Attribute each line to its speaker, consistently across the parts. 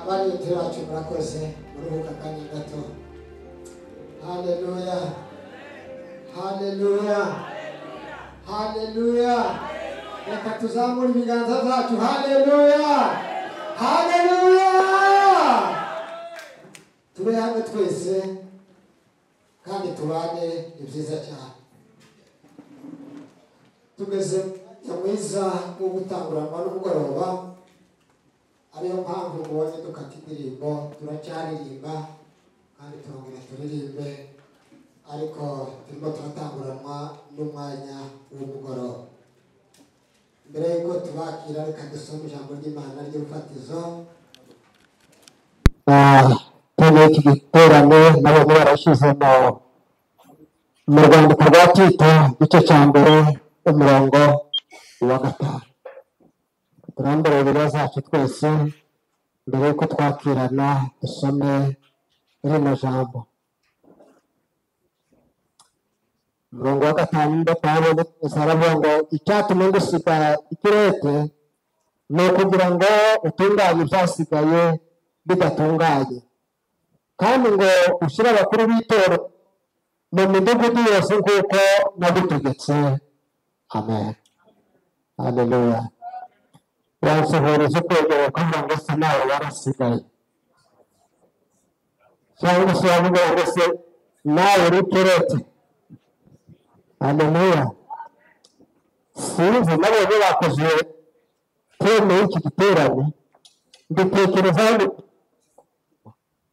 Speaker 1: Abaririmbyi bacu murakoze, muruhuka akanya gato. Haleluya, haleluya, haleluya. Reka tuzamure ibiganza byacu. Haleluya, haleluya. Tube hamwe twese kandi tubane, ni byiza cyane. Tugeze mwiza wo gutanguranwa n'umugoroba, ariyo mpamvu mubonye dukata indirimbo. Turacyaririmba kandi turongera turirimbe, ariko turimo turatanguranwa n'umwanya w'umugoroba. Mbere y'uko tubakira, reka dusome ijambo ry'Imana ry'urufatizo.
Speaker 2: Tene iki giterane nabo barashyizemo mu rwandiko rwa Tito igice cya 1 umurongo wa 5. Turambure Bibiliya zacu twese mbere y'uko twakirana, dusome rino jambo. Umurongo wa 5 ndatabona aravuga ngo icyatumye ngusiga i Kirete ni ukugira ngo utunganye ibyasigaye bidatunganye, kandi ngo ushyire abakuru b'itorero mu midugudu yose nk'uko nagutegetse. Amen. Haleluya. Wansuhuriza ukwegera ukavuga ngo se nawe warasigaye, cyangwa se wavuga ngo se nawe uri Kirete. Haleluya. Sinzi nabonye bakoze teme y'iki giterane, mbitekerezaho.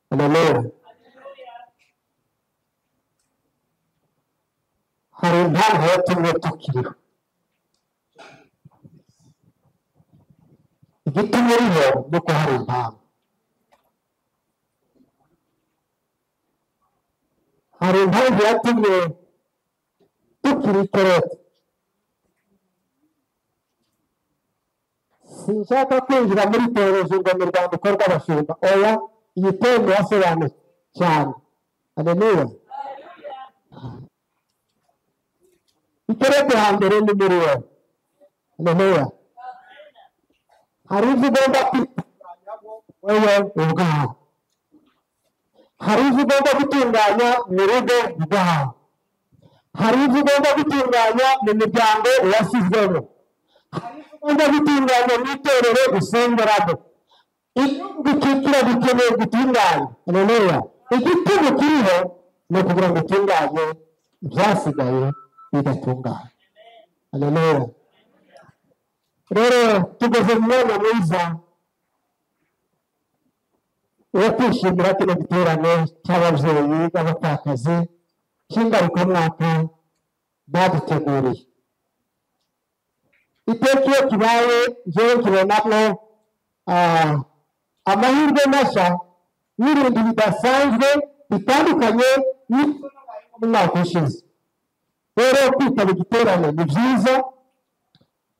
Speaker 2: Haleluya. Hari impamvu yatumye tukiriho. Igituma uriho ni uko hari impamvu. Hari impamvu yatumye tukiri i Kirete. Sinshaka kwinjira muri teoloji ngo ni urwandiko rw'abashumba. Oya, iyi teme yasobanutse cyane. Haleluya. I Kirete hambere ni muri wowe. Haleluya. Hari ibyo ugomba kwitunganya wowe ubwawe, hari ibyo ugomba gutunganya mu rugo rwawe, hari ibyo ugomba gutunganya mu miryango wasizwemo, hari ibyo ugomba gutunganya mu itorero usengeramo. Igihugu kiragukeneye gutunganya. Haleluya. Igituma kiriho ni ukugira ngo utunganye ibyasigaye bidatunganye. Haleluya. Rero tugeze mu mwanya mwiza wo kwishimira kino giterane cy'ababyeyi b'abapfakazi cy'ingarukamwaka baduteguriye. Iteka iyo kibaye njyewe nkibonamo amahirwe mashya n'ibintu bidasanzwe bitandukanye n'umwaka ushize. Rero kwitaba igiterane ni byiza,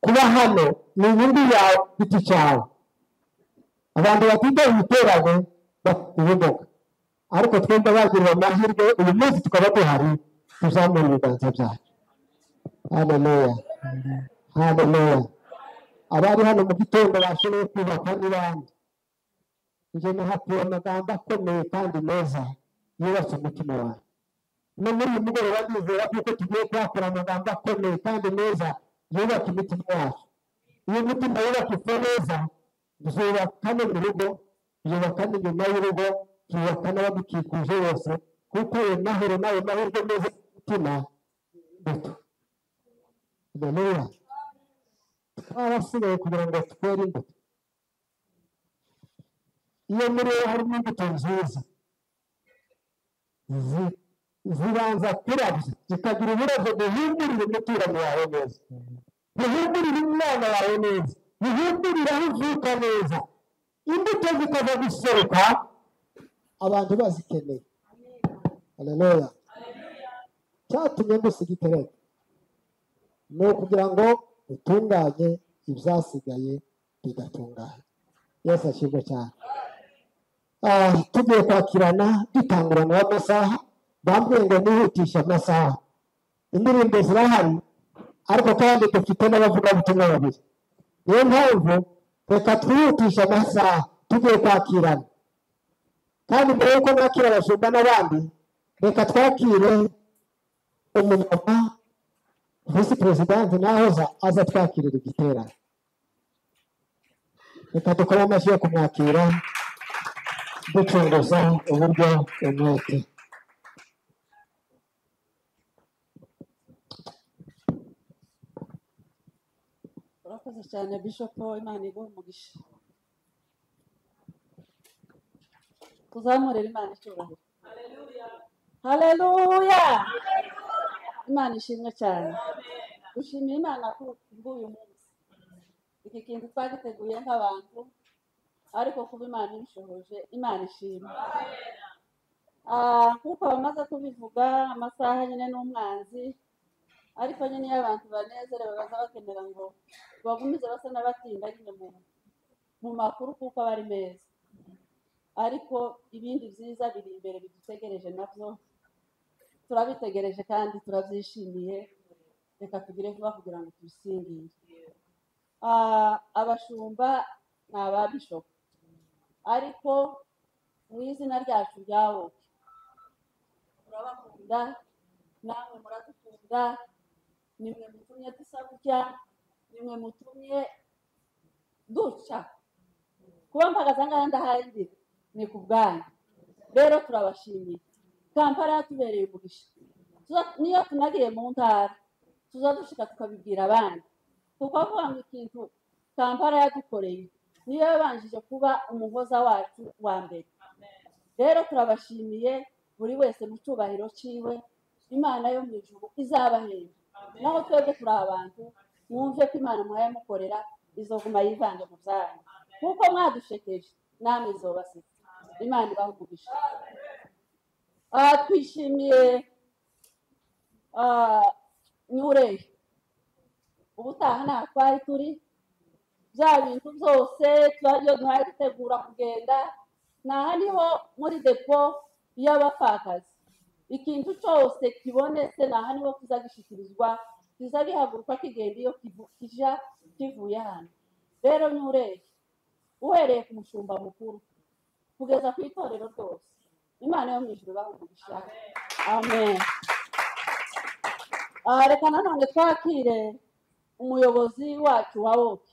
Speaker 2: kuba hano ni inyungu yawe ku giti cyawe. Abantu batitaba ibiterane bafite ubumuga, ariko twembi bagiriwe amahirwe uyu munsi tukaba duhari, tuzamura ibiganza byacu. Haleluya, haleluya. Abari hano mu gitondo bashoboye kubaka n'ibandi, njye nahakuye amagambo akomeye kandi meza yubatse umutima wawe. No muri uyu mugoroba ndizera kuko tugiye kuhakura amagambo akomeye kandi meza yubaka imitima yacu. Iyo umutima wubakitse neza, byubaka no mu rugo, byubaka n'inyuma y'urugo, byubaka n'abadukikije bose, kuko ayo mahoro n'ayo mahirwe meza y'umutima imbuto. Haleluya. Twarasigaye kugira ngo twere imbuto. Iyo muri wowe harimo imbuto nziza, zibanza kurabya, zikagira uburabyo buhindurira umuturanyi wawe neza, buhindurira umwana wawe neza, buhindurira aho uvuka neza. Imbuto zikaza guseruka abantu bazikeneye. Haleluya. Cyatumye ngusiga i Kirete ni ukugira ngo utunganye ibyasigaye bidatunganye. Yesu ashimwe cyane. Tugiye kwakirana dutangurana amasaha, bambwiye ngo nihutishe amasaha. Indirimbo zirahari, ariko kandi dufite n'abavugabutumwa babiri. Niyo mpamvu reka twihutishe amasaha.
Speaker 1: Tugiye kwakirana, kandi mbere y'uko nakira abashumba n'abandi, reka twakire umumama visi perezidante nahoza aza twakirira igiterane. Reka dukore amashyi yo kumwakira ducunguza uburyo umwete.
Speaker 3: Urakoze cyane Bishop, Imana iguhe umugisha. Tuzamurire Imana icyubahiro. Haleluya! Imana ishimwe cyane. Dushimiye Imana kubw'uyu munsi. Iki kintu twagiteguye nk'abantu, ariko kuba Imana ibishoboje, Imana ishimwe. Nk'uko bamaze kubivuga, amasaha nyine n'umwanzi, ariko nyine iyo abantu banezerewe baza bakenera ngo bagumize basa n'abatinda nyine mu makuru kuko aba ari meza. Ariko ibindi byiza biri imbere bidutegereje, nabyo turabitegereje kandi turabyishimiye. Reka tugire vuba kugira ngo tubisingire. Abashumba ni aba bishop, ariko mu izina ryacu rya wowe turabakunda, namwe muradukunda, nimwe mutumye dusa gutya, nimwe mutumye duca. Kuba mpagaze ngaha ndahaye ni ku bwanyu. Rero turabashimiye. Kampala yatubereye umugisha. Niyo tunagiye mu ntara tuza dushika tukabibwira abandi, tukavuga ngo ikintu Kampala yadukoreye niyo yabanjije kuba umuhoza wacu wa mbere. Rero turabashimiye buri wese mu cyubahiro ciwe. Imana yo mu ijuru izabahemba. Naho twebwe turi abantu, mwumve ko Imana muhaye mukorera izoguma yivange mu byanyu, kuko mwadushekeje namwe izobasiga. Imana ibahe umugisha. Twishimiye Nyureye. Ubutaha nta twari turi, bya bintu byose iyo duhaye dutegura kugenda, naha niho muri depo y'abapfakazi. Ikintu cyose kibonetse naha niho kiza gishyikirizwa, kiza gihaguruka kigenda iyo kija kivuye hano. Rero Nyureye, uhereye ku mushumba mukuru kugeza ku itorero ryose, Imana yo mu ijuru ibahe umugisha. Amen. Reka nanone twakire umuyobozi wacu wa woke.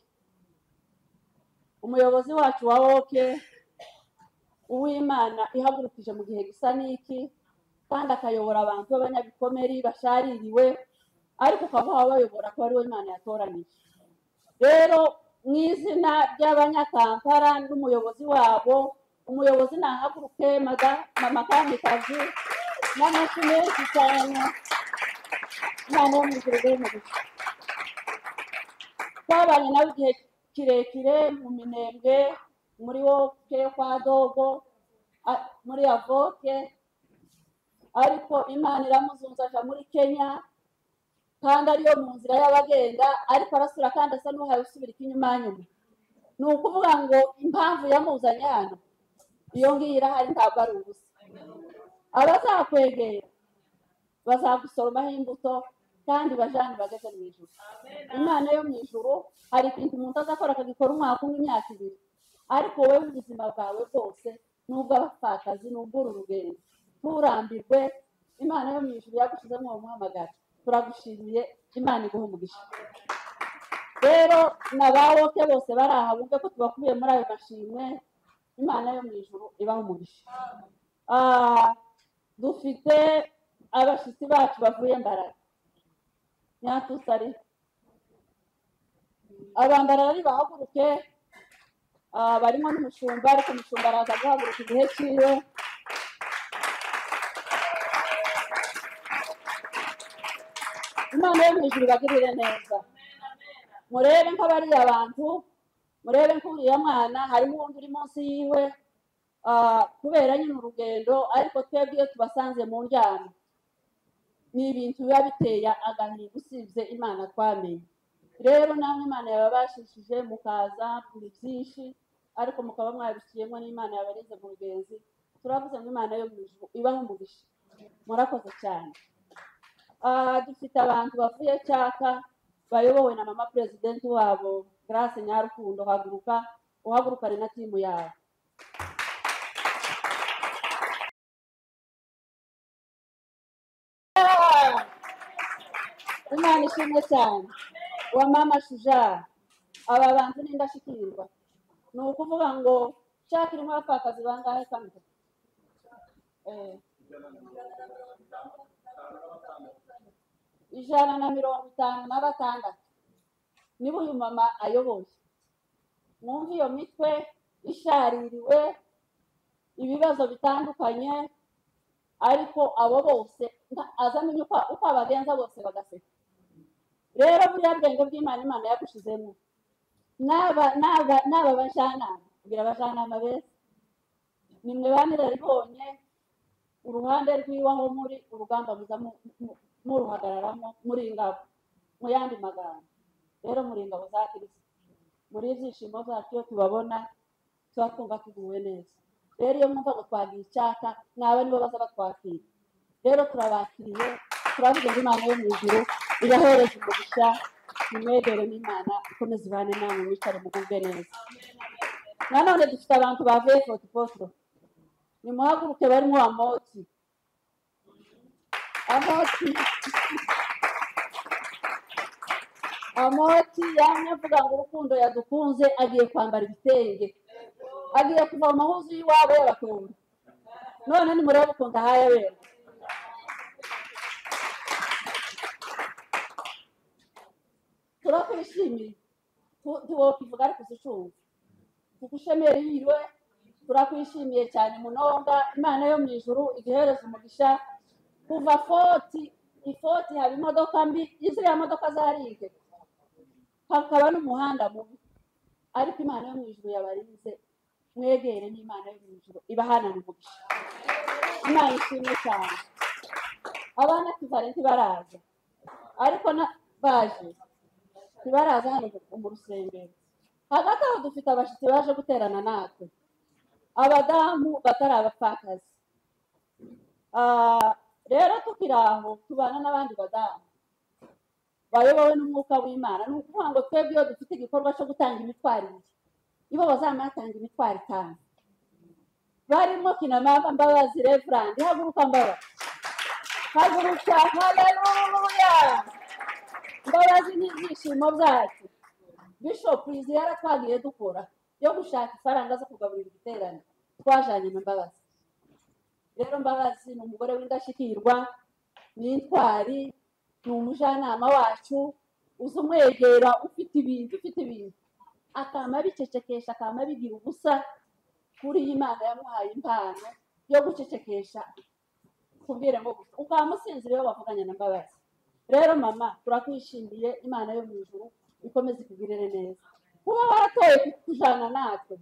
Speaker 3: Umuyobozi wacu wa woke uw'Imana ihagurukije mu gihe gisa n'iki, kandi akayobora abantu b'abanyabikomeri bashaririwe, ariko ukaba wabayobora ko ari we Imana yatoranije. Rero mu izina ry'Abanyakampala n'umuyobozi wabo, umuyobozi nahaguruke mama Kamikazi n'amashyi menshi cyane. Imana yo mu ijuru iguhe umugisha. Twabanye nawe igihe kirekire mu Minembwe, muri woke kwa Dogo, muri Avoke, ariko Imana iramuzunza aja muri Kenya, kandi ariyo mu nzira y'abagenda, ariko arasura kandi asa n'uhaye usubira inyuma nyuma. Ni ukuvuga ngo impamvu yamuzanye hano iyo ngiyo irahari, ntabwo ari ubusa. Abazakwegera bazagusoromaho imbuto kandi bajane bageze mu ijuru. Imana yo mu ijuru hari ikintu umuntu azakora akagikora umwaka umwe, imyaka ibiri, ariko wowe ubuzima bwawe bwose n'ubw'abapfakazi n'ubw'uru rugendo nturambirwe. Imana yo mu ijuru yagushyizemo uwo muhamagaro. Turagushimiye, Imana iguhe umugisha. Rero n'abawoke bose bari aha bumve ko tubakubiye muri ayo mashimwe. Imana yo mu ijuru ibahe umugisha. Dufite abashyitsi bacu bavuye Mbarara, Nyatusari. Abambarara bahaguruke, barimo n'umushumba, ariko umushumba araza guhaguruka igihe cyiwe. Imana yo mu ijuru ibagirire neza. Murebe nk'abariya bantu, murebe nk'uriya mwana, harimo uwundi uri munsi yiwe, kubera nyine urugendo, ariko twebwe iyo tubasanze mu ndyamo ni ibintu biba biteye agahinda usibye Imana twamenye. Rero namwe Imana yababashishije mukaza muri byinshi, ariko mukaba mwabiciyemo n'Imana yabareze mu rugenzi. Turavuze ngo Imana yo mu ijuru ibahe umugisha. Murakoze cyane. Dufite abantu bavuye Cyaka bayobowe na mama president wabo Grace Nyarukundo. Haguruka uhagurukane na timu yawe. Imana ishimwe cyane. Wa mama Shujaa, aba bantu ni indashyikirwa. Ni ukuvuga ngo shaka irimo abapfakazi bangahe kandi? 156 nibo uyu mama ayoboye. Mwumve iyo mitwe ishaririwe ibibazo bitandukanye, ariko abo bose azamenye uko abagenza bose bagaseka. Rero buriya bwenge bw'Imana Imana yagushizemo n'aba bajyanama, kugira abajyanama beza nimwe banararibonye uruhande rw'iwaho muri urugamba muza muruhagararamo muri ingabo. Mu yandi magambo rero muri ingabo za Kristo, muri ibyishimo byacu iyo tubabona tuba twumva tuguwe neza. Rero iyo mwumva ngo twagiye icyaka, naba nibo baza batwakira. Rero turabakiriye, turavuga ngo Imana yo mu ijuru ibahereze umugisha, nimwegere n'Imana ikomeze ibane namwe, mwicare mugubwe neza. Nanone dufite abantu bavuye Fort Portal, nimuhaguruke barimo Amoti. Amoti yamye avuga ngo urukundo yadukunze, agiye kwambara ibitenge, agiye kuva mu mahuzu y'iwabo y'abakungu. None nimurebe ukuntu ahaye abera. Turakwishimiye, ntiwokivuga ariko uzicumva kuko ushemera yiriwe. Turakwishimiye cyane munonga. Imana yo mu ijuru igihereza umugisha. Kuva foti ifoti haba imodoka mbi, ziriya modoka zarike, hakaba n'umuhanda mubi, ariko Imana yo mu ijuru yabarinze. Mwegere n'Imana yo mu ijuru ibahanana umugisha. Imana ishimwe cyane. Abana kivare ntibaraza, ariko baje ntibaraza hano mu rusengero. Hagati aho dufite abashyitsi baje guterana natwe, abadamu batari abapfakazi. Rero tukiri aho tubana n'abandi badamu bayobowe n'umwuka w'Imana. Ni ukuvuga ngo twebwe iyo dufite igikorwa cyo gutanga imitwaro ibiri, ibo bazamatanga imitwaro 5. Barimo kina mama Mbabazi Reverand, haguruka Mbabazi, haguruka, haleluya. Mbabazi ni ibyishimo byacu. Bishop izi yaratwagiye dukora yo gushaka ifaranga zo kugaburira igiterane, twajanye na Mbabazi. Rero Mbabazi ni umugore w'indashyikirwa, ni intwari, ni umujyanama wacu, uzi umwegera ufite ibintu, akama abicecekesha, akama abigira ubusa. Kuri iyi Imana yamuhaye impano yo gucecekesha, kubwira ngo gusa ukamusinzira iyo bavuganye na Mbabazi. Rero mama turakwishimiye, Imana yo mu ijuru ikomeze ikugirire neza. Kuba waratoye kujana natwe,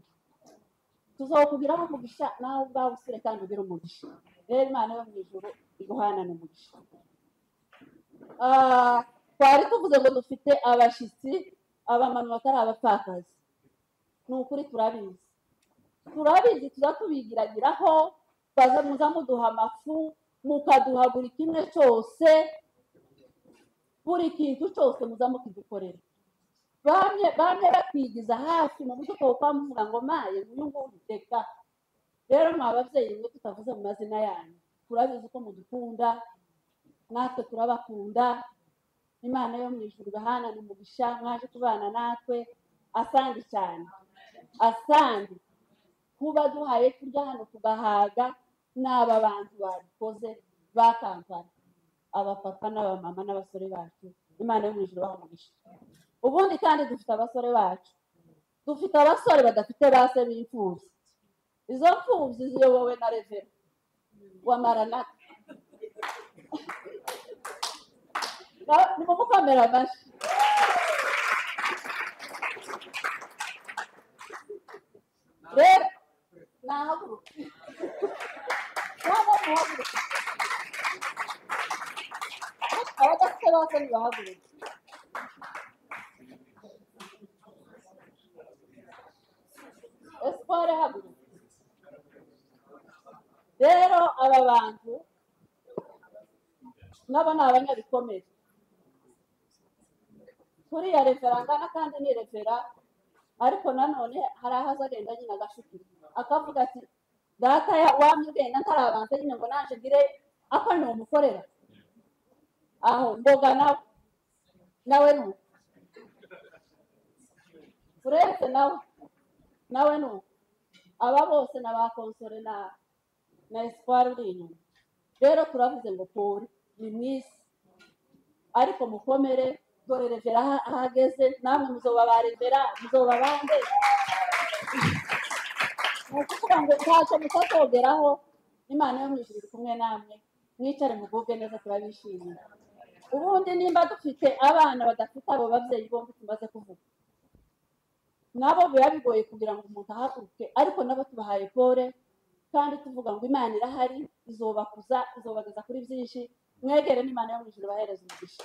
Speaker 3: tuzakugiraho umugisha, nawe ubwawe usire kandi ugire umugisha. Rero Imana yo mu ijuru iguhanane umugisha. Twari tuvuze ngo dufite abashyitsi, abamama batari abapfakazi. Ni ukuri turabizi, tuza tubigiragiraho, baza muza muduha amafu, mukaduha buri kimwe cyose, buri kintu cyose muza mukidukorera. Bamwe bakwigiza hafi mu buryo twokwamvuga ngo maye uyu nguyu reka. Rero mwa ababyeyi mwe tutavuze mu mazina yanyu, turabizi ko mudukunda, natwe turabakunda. Imana yo mu ijuru ibahanane umugisha, mwaje kubana natwe. Asandi cyane, asandi kuba duhaye kurya hano tugahaga n'aba bantu babikoze ba Kampala, abapapa n'abamama n'abasore bacu. Imana yo mu ijuru ibahe umugisha. Ubundi kandi dufite abasore bacu, dufite abasore badafite base b'imfubyi. Izo mfubyi ziyobowe na Revera wa Maranatha. Nimumukomera amashyi. Rero nahaguruka, muhaguruke, abadafite base nibahaguruke. Espoir haguruka. Rero aba bantu nabo ni abanyabikomere. Kuriya Revera angana kandi ni Revera, ariko nanone hari aho azagenda nyine agashukira, akavuga ati data wamye ugenda ntarabanza nyine ngo naje ngire ako ni umukorera aho mboga nawe. Nawe nuko Furese nawe nuko aba bose na ba Konsore na Espoir uri inyuma. Rero turavuze ngo pole ni mwisi, ariko mukomere. Dore revera ahageze, namwe muzoba ba revera, muzoba bande. Ni ukuvuga ngo ntacyo mutazogeraho, Imana yo mu ijuru iri kumwe namwe, mwicare mugubwe neza, turabishimiye. Ubundi nimba dufite abana badafite abo babyeyi bombi tumaze kuvuga, nabo biba bigoye kugira ngo umuntu ahaguruke, ariko nabo tubahaye pole kandi tuvuga ngo Imana irahari, izobakuza, izobageza kuri byinshi. Mwegere n'Imana yo mu ijuru bahereza umugisha.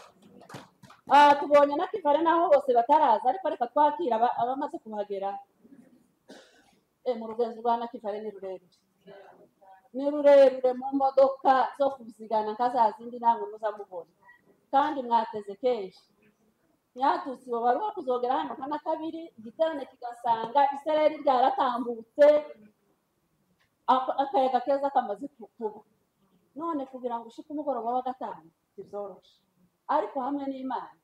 Speaker 3: Tubonye na Kivare naho bose bataraza, ariko reka twakira abamaze kuhagera. Mu rugenzi rwa Nakivale ni rurerure, ni rurerure mu modoka zo kuzigana nka za zindi namwe muzamubona, kandi mwateze kenshi. Nyatutsi bo bari kuzogera hano nka na kabiri, igiterane kigasanga isereri ryaratambutse, akayaga keza kamaze kuba. None kugira ngo ushike umugoroba wa gatanu ntibyoroshe, ariko hamwe n'Imana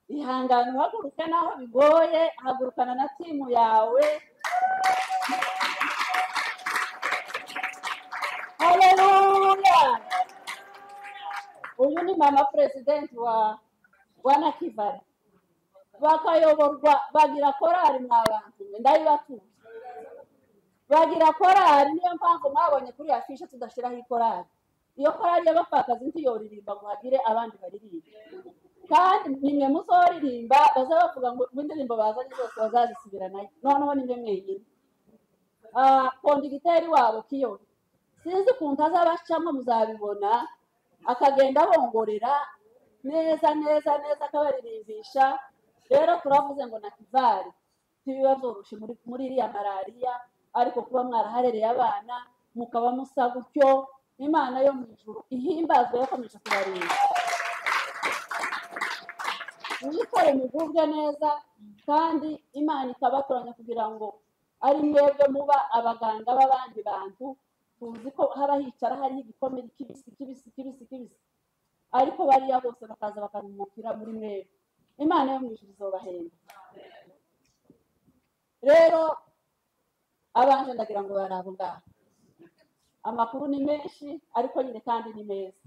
Speaker 3: ihangane, uhaguruke naho bigoye, hagurukana na timu yawe. Haleluya! Uyu ni mama president wa Nakivale, bakayoborwa bagira korari mwa bantu ndayibatuye, bagira korari. Niyo mpamvu mwabonye kuri afishe tudashiraho ikorari. Iyo korari y'abapfakazi ntiyoririmba ngo hagire abandi baririmba, kandi nimwe muzoririmba baza bavuga ngo indirimbo bazanye zose bazazisubira nayo. Noneho nimwe mwenyine. Kondigiteri wabo kiyo sinzi ukuntu azabacamo, muzabibona, akagenda abongorera neza neza neza, akabaririmbisha. Rero turavuze ngo Nakivale ntibiba byoroshe muri iriya malariya, ariko kuba mwaraharereye abana mukaba musa gutyo, Imana yo mu ijuru ihimbazwe, yakomeje kubarinda. Mwicare mugubwe neza, kandi Imana ikabatoranya kugira ngo ari mwebwe muba abaganga b'abandi bantu. Tuzi ko haba hicara hariho igikomere kibisi kibisi kibisi kibisi, ariko bariya bose bakaza bakarumukira muri mwebwe. Imana yo mu ijuru izobahemba. Rero abanje ndagira ngo bari abo ngaho. Amakuru ni menshi ariko nyine kandi ni meza.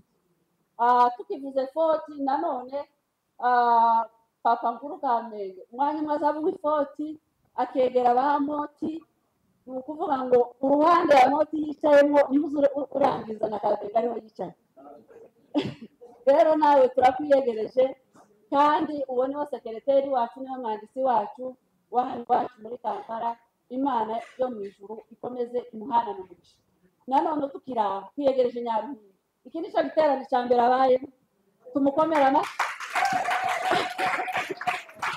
Speaker 3: Tukivuze foti nanone, Papa Nkuru Kamenge umwanya umwe azavuga ifoti akegera ba Moti, ni ukuvuga ngo uruhande ya Moti yicayemo niho urangiza na Kamenge ariho yicaye. Rero nawe turakwiyegereje, kandi uwo niwe sekereteri wacu, niwe mwanditsi wacu wa hano iwacu muri Kampala. Imana yo mu ijuru ikomeze imuhanane umugisha. Nanone tukiraho twiyegereje Nyaruhinda, iki nico giterane cya mbere abayemo, tumukomera amashyi.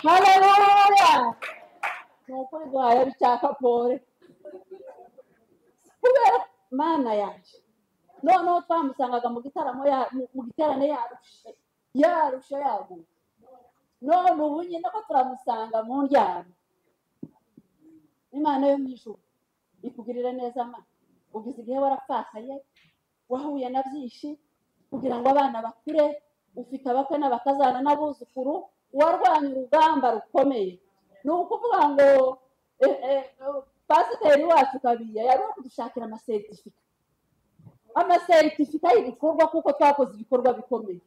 Speaker 3: Haleluya! Ni ukuri duhaye bicaka pole kubera Mana yaje. Noneho twamusangaga mu gitaramo mu giterane yarushe yarushe yaguye, none ubu nyine ko turamusanga mu ndyamo. Imana yo mu ijuru ikugirire neza ma, ugize igihe warapfakaye, wahuye na byinshi kugira ngo abana bakure, ufite abakwe n'abakazana n'abuzukuru, warwanya urugamba rukomeye. Ni ukuvuga ngo pasiteri wacu Kabiya yari kudushakira amasertifika, amasertifika y'ibikorwa, kuko twakoze ibikorwa bikomeye,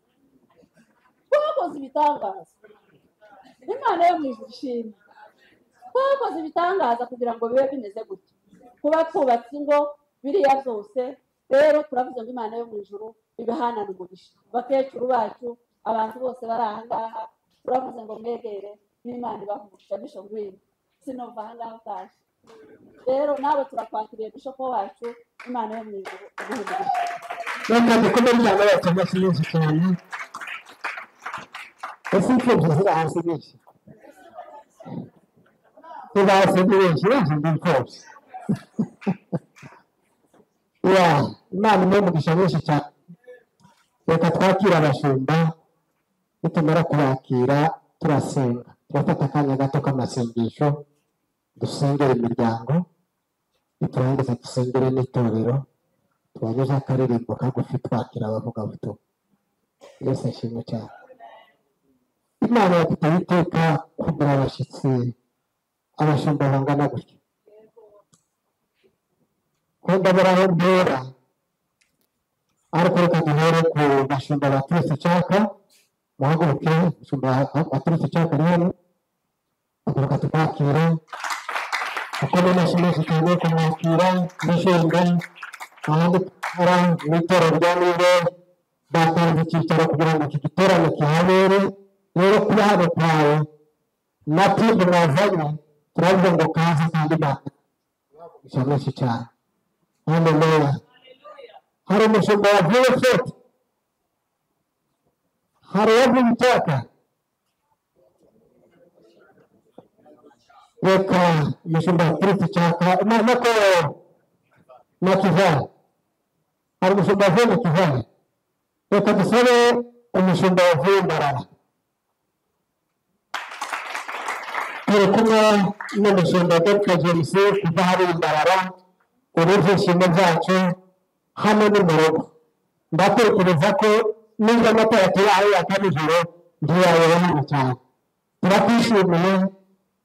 Speaker 3: twakoze ibitangaza. Imana yo mu ijuru ishimwe, twakoze ibitangaza kugira ngo bibe bimeze gutya, kuba twubatse ingo biriya byose. Rero turavuze ngo Imana yo mu ijuru ibihanane umugisha. Bakecuru bacu, abantu bose bari aha ngaha, turavuze ngo mwegere n'Imana ibaha Bisho ngwino, sinova aha ngaha utaje. Rero nawe turakwakiriye Bishop wacu, Imana yo mu ijuru iguhe umugisha.
Speaker 2: Reka dukomere cyane abatamashi menshi cyane. Ese imfubyi ziri hasi nyinshi, ziri hasi ni benshi, benshi ni imfubyi. Imana imuhe umugisha mwinshi cyane. Reka twakire abashumba, nitumara kubakira turasenga, turafata akanya gato k'amasengesho, dusengere imiryango, niturangiza dusengere n'itorero, tubanyuze akaririmbo kagufi twakira abavugabutumwa. Yesu ashimwe cyane. Imana yaduteye iteka kugira abashyitsi abashumba bangana gutya. Ko ndabura aho mpera, ariko reka duhere ku bashumba baturutse Icyaka. Muhaguruke, umushumba waturutse Icyaka rero, haguruka tukwakire. Kuko n'amashyi menshi cyane kumwakira n'ishimwe. Ahandi tukora mu itorero rya Nibe batanze icyicaro kugira ngo iki giterane kihabere. Rero kuba hano kwawe na timu mwazanye, turavuga ngo kaze kandi bamugisha menshi cyane. Haleluya. Hari umushumba wavuye Fete, hari uwavuye Icyaka. Reka umushumba waturutse Icyaka nako na Kivale, hari umushumba wavuye mu Kivale. Reka dusabe umushumba wavuye Mbarara. Turi kumwe n'umushumba Dr James kuva hariya Mbarara. Ubu ibyishimo byacu hano ni mu rugo. Ndatekereza ko nubwo amatara turi aho yaka nijoro ntiyayobora hano cyane. Turakwishimiye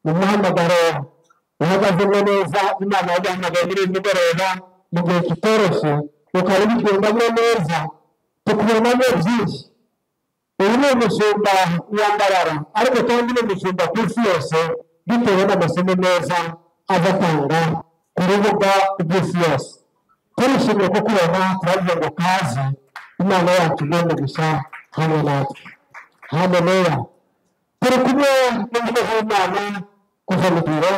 Speaker 2: mu muhamagaro uhagazemo neza. Imana yaguhamagaye muri uyu mugoroba mu gihe kitoroshye, ukaba ubigendamo neza, tukubonamo byinshi. Uyu ni umushumba wa Mbarara, ariko kandi ni umushumba ku isi yose, bitewe n'amasomo meza aza atanga ku rubuga rw'isi yose. Turishimiye kukubona, turavuga ngo kaze. Imana yacu iguhe umugisha hamwe natwe. Haleluya. Turi kumwe n'umukozi w'Imana kuva mu biro.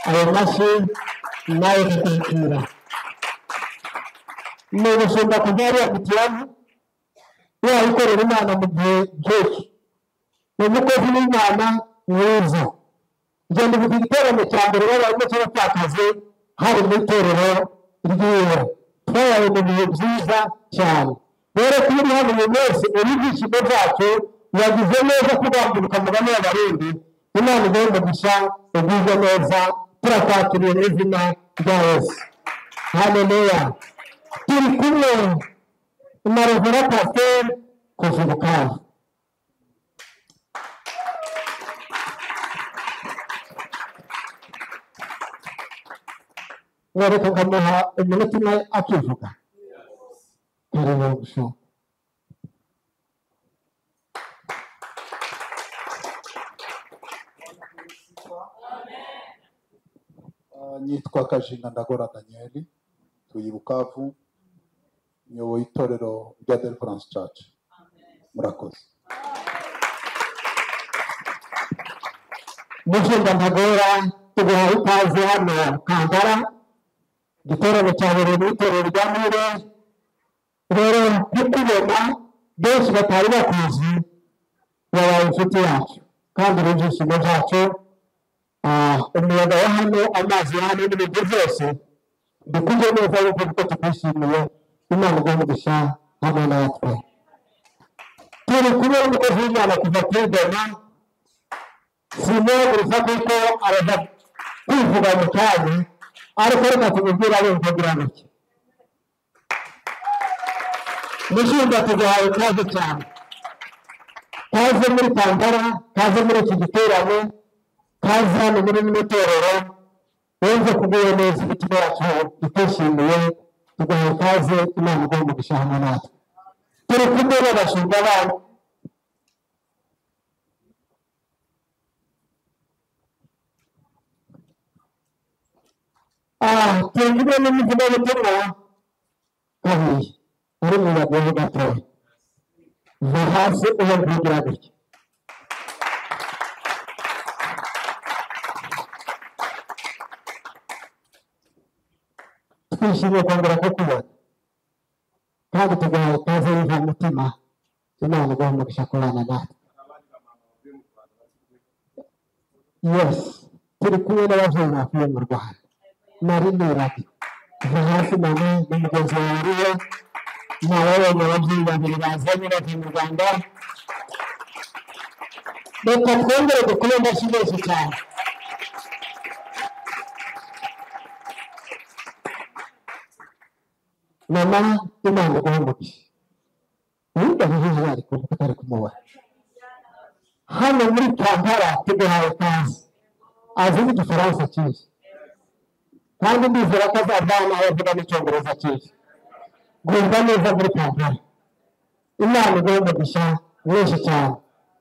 Speaker 2: Ayo mashyi nayo tukwakira. Ni umushumba kuva hariya ku Kiyavu, yayikorera Imana mu gihe nk'iki. Ni umukozi w'Imana mwiza. Njye ndibuka igiterane cya mbere babayemo cy'abapfakazi, hari mu itorero ry'iwe. Twabaye mu bihe byiza cyane. Rero kuba uri hano uyu munsi uri ibyishimo byacu, wagize neza kugamburuka mugani w'Abarundi. Imana iguhe umugisha, ugubwe neza. Turakwakiriye mu izina rya Yesu. Haleluya. Turi kumwe na Revera Pasiteri kuva Bukavu. Wereka nkamuha umunota umwe akivuga. Karibu gushaka.
Speaker 4: Nitwa Kajinga Ndagora Daniel, tuye Bukavu, nyoboye itorero rya Deliverance Church. Murakoze.
Speaker 2: Mushumba Ntagora, tuguhaye ikaze hano Kampala. Igiterane cyabereye mu itorero rya Mure. Rero kukubona benshi batari bakuzi, wabaye inshuti yacu kandi uri ibyishimo byacu. Umuyaga wa hano, amazi ya hano n'ibintu byose dukuje neza yuko kuko tukwishimiye. Imana iguhe umugisha hamwe natwe. Turi kumwe n'umukozi w'Imana kuva kuri Goma, simuhaguruka kuko araza kwivuga mu kanya, ariko reka tumubwire abumva kugira gutya. Mushumba, tuguhaye ikaze cyane. Kaze muri Kampala, kaze muri iki giterane, kaze hano muri rino torero. Wumve kuguwe neza, imitima yacu itishimiye. Tuguhaye ikaze, Imana iguhe umugisha hamwe natwe. Turi kumwe n'abashumba banyu. Turi kumwe n'umuvugabutumwa kabiri uri mu bagore gatoya. Va hasi uwo kugira gutya. Twishimiye kongera kukubona kandi tuguhaye ikaze y'iva mutima. Imana iguhe umugisha kubana natwe. Yes, turi kumwe n'ababyeyi bavuye mu Rwanda. Nari niragi va hasi mama na mugenzi wawe ariwe nababonye ababyeyi babiri bazanye bavuye mu Rwanda. Reka twongere dukube amashyi menshi cyane. Mama, Imana iguhe umugisha. Ubundi aho ari kumva ko utari kumubona. Hano muri Kampala tuguhaye ikaze, azi n'igifaransa cyiza kandi ndizera ko azavana aho avuga n'icyongereza cyiza. Gubwa neza muri Kampala, Imana iguhe umugisha mwinshi cyane.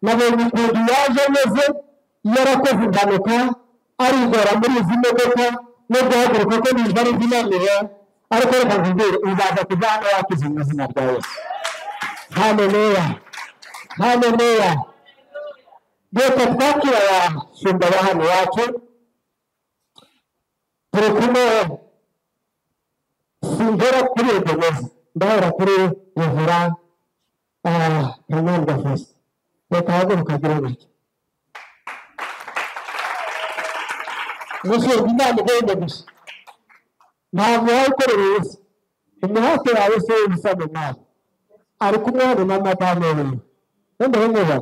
Speaker 2: Nabonye ukuntu yaje ameze, yarakoze impanuka arigora muri izi modoka no guhaguruka ko niba ari zinaniwe, ariko reka nkubwire uzaza kuva hano wakize mu izina rya Yesu. Haleluya, haleluya. Reka twakira abashumba ba hano iwacu, turi kumwe. Singera kuri Ebeneza, ndahera kuri Revera Kanyandwa Faustin. Reka haguruka agire gutya. Mushumba, Imana iguhe umugisha. Ntabwo wayikorera ubusa, umuhate wawe si ubusa mu mwanya. Ari kumwe hano na madamu wiwe, wenda bamwubaha.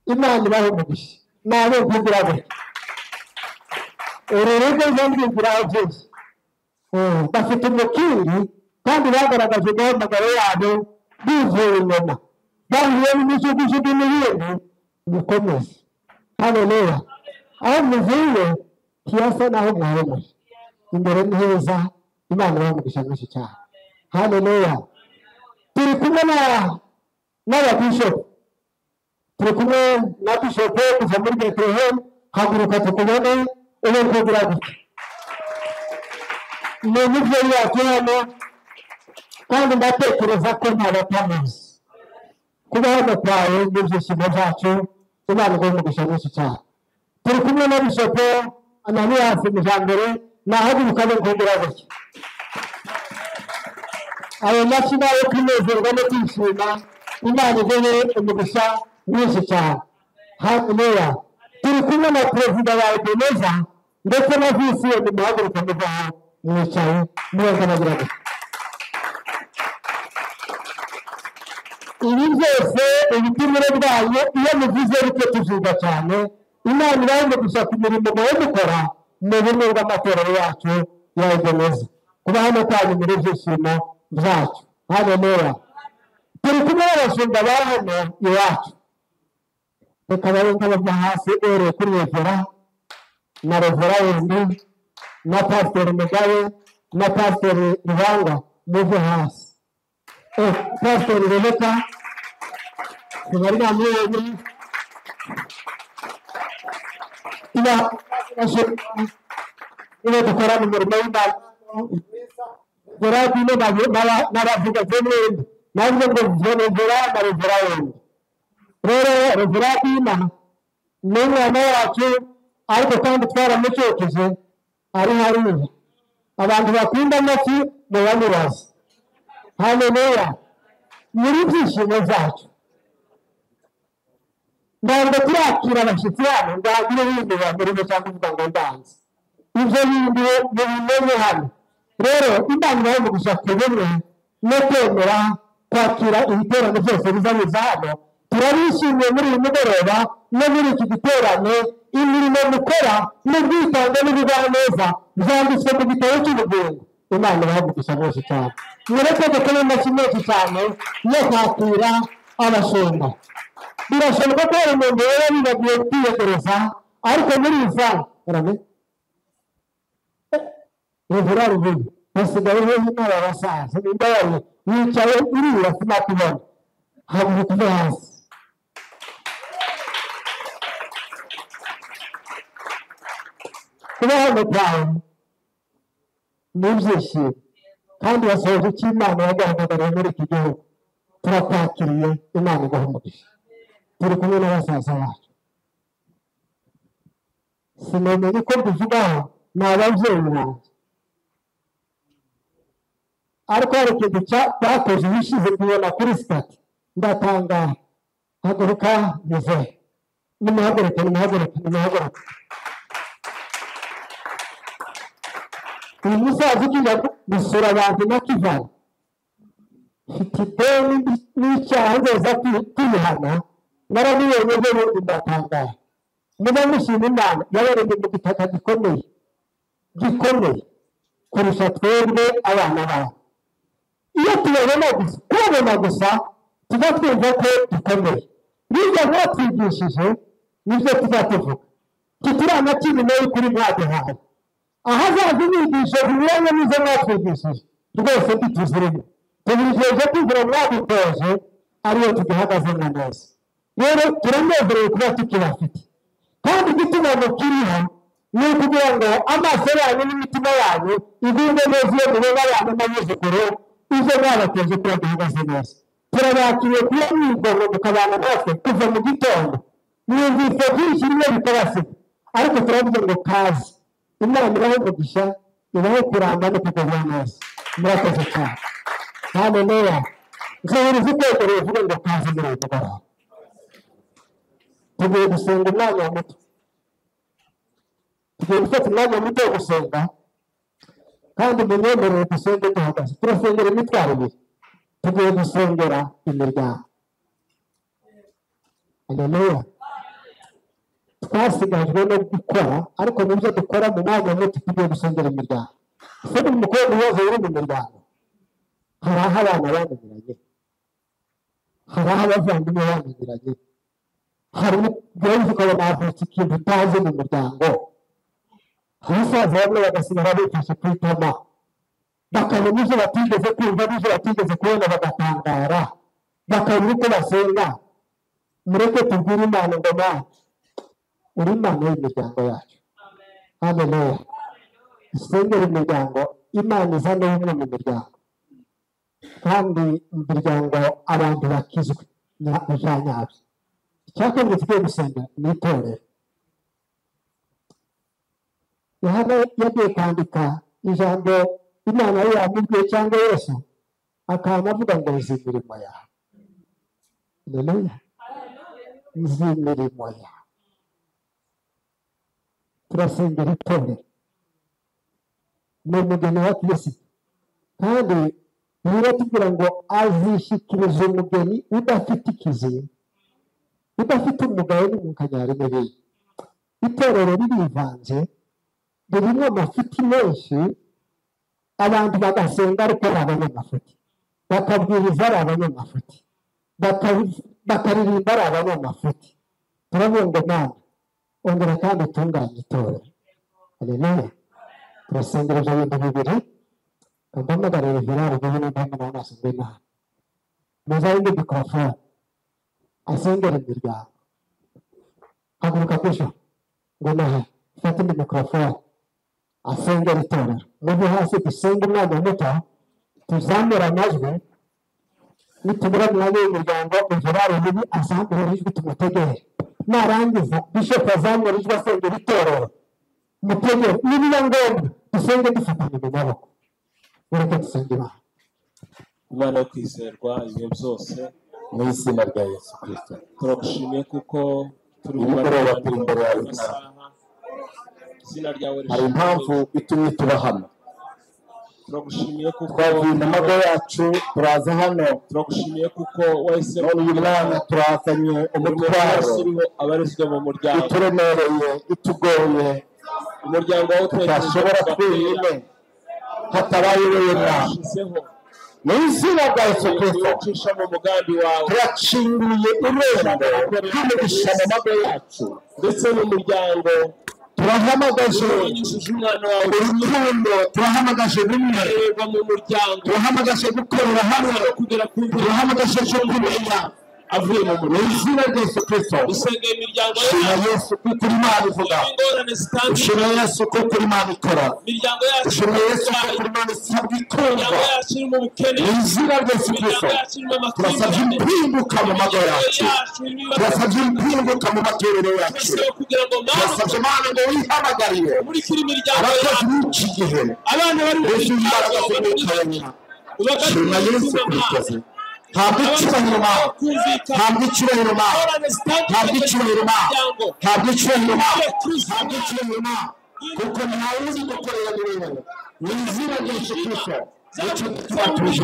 Speaker 2: Imana ibahe umugisha. Nawe nkugira gutya, uru rugo rwumviraho byinshi. Bafite umukiri kandi bagaragaje guhamagaro yabo bivuye inyuma, bahuye n'imijugujugu n'ibindi. Mukomeze, haleluya. Aho muvuye ntiyasa n'aho muhumuje, imbere ni heza. Imana ibahe umugisha mwinshi cyane. Haleluya. Turi kumwe n'ababishopu, turi kumwe na bishopu kuva muri Bethlehem. Haguruka tukubone, ube kugira gutya. Ni umubyeyi wacu hano, kandi ndatekereza ko nta batamuzi. Kuba hano kwawe n'ibyishimo byacu, Imana iguhe umugisha mwinshi cyane. Turi kumwe na bishopu Ananiyasi Mujambere, nahaguruka abe kugira gutya. Ayo mashyi ni ayo kunezerwa no kwishima. Imana iguhe umugisha mwinshi cyane. Haleluya. Turi kumwe na perezida wa Ebeneza ndetse na visi we, nimuhaguruka muva aho mwicaye mwese bagira gutya. Ibi byose ubutumire bwayo iyo muvuze bityo tuvuga cyane. Imana ibahe umugisha ku mirimo muba mukora mu bumwe bw'amatorero yacu ya Ebeneza. Kuba hano kwanyu muri ibyishimo byacu. Haleluya. Turi kumwe n'abashumba ba hano iwacu. Reka babe nk'abava hasi, uhereye kuri Revera na Revera wundi na Pasiteri Mugabe na Pasiteri Rubanga, muve hasi. Pasiteri Rebeka ntibari bamubonye. Niba dukorana umurimo w'Imana, Gerard n'abavuga mwembi, navuga ngo Revera na Revera wundi. Rero Revera Dina ni umwana wacu, ariko kandi twaramucokije ari hariya. Abantu bakunda amafi mubamubaze. Haleluya. Muri ibyishimo byacu ntabwo turakira abashyitsi hano ngo hagire ibindi bamurimo cyangwa uvuga ngo ndanze. Ibyo bindi mubimenye hano. Rero Imana ibahe umugisha ku bumwe no kwemera kwakira ibiterane byose biza biza hano. Turabishimiye muri uyu mugoroba no muri iki giterane. Imirimo mukora n'ubwitange n'ubugwaneza byanditswe mu gitabo cy'ubugingo. Imana ibahe umugisha mwinshi cyane. Mureke dukore amashyi menshi cyane yo kwakira abashumba. Birashoboka ko hari umuntu waba wibagiwe kwiyegereza, ariko muri iyi saha Revera Rubuga basigaye hehe n'aba basaza? Nimba wicaye uriya sinakubona, haguruka uve hasi. Kuba hano kwawe ni ibyishimo, kandi wasohoje icyo Imana yaguhamagariye muri iki gihugu. Turakwakiriye, Imana iguhe umugisha. Turi kumwe n'abasaza bacu, sinamenye uko mbivugaho, ni ababyeyi banjye, ariko hari ikintu bakoze ubushize kubona kuri sitati ndatangara. Haguruka muzehe, nimuhaguruke, nimuhaguruke, nimuhaguruke. Uyu musaza ugiye gusura abantu na Kivana, mfite ideni n'icyaha nzoza kwihana, narabibonye ejo bundi ndatangara. Muba mushima Imana yabaremye mu gitaka gikomeye gikomeye kurusha twebwe abana babo. Iyo tubabona gusa, kubabona gusa tuba twumva ko dukomeye. Bijya mwatwigishije nibyo tuzatuvuga tituranakimenya y'ukuri mwaduhaye ahazaza inyigisho zinyuranye n'izo mwatwigishije rwose ntituzirimo tubirijeje kwizera mwadutoje ariyo tugihagazemo neza. Rero turanezerewe kuba tukibafite kandi igituma mukiriho ni ukugira ngo amaso yanyu n'imitima yanyu igubwe neza iyo mubona abana n'abuzukuru ibyo mwabateje kuba duhagaze neza. Turabakiriye kuba mwigomwe mukabana natwe kuva mu gitondo mwumvise byinshi bimwe bikabasiga ariko turavuga ngo kazi Imana ibahe umugisha ibahe kuramba no kugubwa neza. Murakoze cyane. Haleluya. Nzahuriza ukwegereye uvuge ngo kazi muri uyu mugoroba. Tugiye gusenga umwanya muto, tugiye gufata umwanya muto wo gusenga kandi munyemerere dusenge duhagaze. Turasengera imitwaro ibiri, tugiye gusengera imiryango. Haleluya. Twasigajwe no gukora ariko mu byo dukora mu mwanya muto tugiye gusengera imiryango. Ese ni umukobwa ibibazo biri mu miryango? Hari aho abana bamenyeranye, hari aho abavandimwe bamenyeranye, hari n'ubwo ukabona havutse ikintu utazi mu muryango. Abasaza bamwe bagasigara bifashe ku itama bakabona ibyo batigeze kumva n'ibyo batigeze kubona bagatangara bakabura uko basenga. Mureke tubwire Imana ngo Mana uri Imana y'imiryango yacu. Haleluya. Isengera imiryango, Imana izane ubumwe mu miryango kandi mu miryango abantu bakizwe bya nyabyo. Icya kabiri tugiye gusenga ni itorero. Yohana yagiye kwandika ijambo Imana ye yamubwiye cyangwa Yesu akaba avuga ngo nzi imirimo yawe. Haleluya. Nzi imirimo yawe. Turasengera itorero, ni umugeni wa Kristo kandi biratubwira ngo azishyikiriza umugeni udafite ikizinga, udafite umugayo n'umunkanyari n'ibindi. Itorero ririvanze ririmo amafuti menshi, abantu bagasenga ariko ari abanyamafuti, bakabwiriza ari abanyamafuti, bakaririmba ari abanyamafuti. Turavuga ngo Mana ongera kandi utunganye itorero. Haleluya. Turasengera ibyo bintu bibiri. Mpamagarire Gerard ngo n'inama n'amaso ngwino hano muzabe indi mikorofone asengera imiryango. Haguruka kusho ngwino hano ufate indi mikorofone asengera itorero. Muve hasi dusenge umwanya muto tuzamure amajwi nitumara umwanya w'imiryango Gerard bibi azamure ijwi tumutegere, narangiza Bishop azamure ijwi asengera itorero mutegere, nibiba ngombwa dusenge dufatanye mu maboko. Mureke dusenge Imana.
Speaker 5: Imana yo kwizerwa ibihe byose
Speaker 6: mu izina rya Yesu Kristo
Speaker 5: turagushimiye kuko turi
Speaker 6: uyu mugoroba turi imbere yawe.
Speaker 5: Izina ryawe
Speaker 6: Hari impamvu itumye tuba hano.
Speaker 5: Turagushimiye kuko
Speaker 6: twavuye mu mago yacu turaza hano.
Speaker 5: Turagushimiye kuko wahisemo
Speaker 6: none uyu mwana turazanye umutwaro
Speaker 5: abarizwa mu muryango
Speaker 6: ituremereye itugoye,
Speaker 5: umuryango wawe
Speaker 6: tutashobora twenyine hatabaye wowe Mwami. Mu izina rya Yesu Kristo turakinguye irembo ry'umugisha mu mago yacu
Speaker 5: ndetse n'umuryango.
Speaker 6: Turahamagaje urukundo, turahamagaje bumwe, turahamagaje gukorera hamwe, turahamagaje kumenya
Speaker 5: avuye mu
Speaker 6: mu izina rya Yesu Kristo. Shima Yesu kuko uri Imana ivuga, ushima Yesu kuko uri Imana ikora, ushima Yesu kuko uri Imana isabwa ikumva. Mu izina rya Yesu Kristo turasabye impinduka mu mago yacu, turasabye impinduka mu matorero yacu, turasabye Imana ngo wihamagarire abakozi b'iki gihe mbese imbaraga z'umwuka wera. Shima Yesu Kristo. Ntabwo icyubahiro Mana, ntabwo icyubahiro Mana, ntabwo icyubahiro Mana, ntabwo icyubahiro Mana, ntabwo icyubahiro Mana, kuko ntawe uzi gukorera muri wowe. Mu izina rya Yesu Kristo nicyo tubatuje.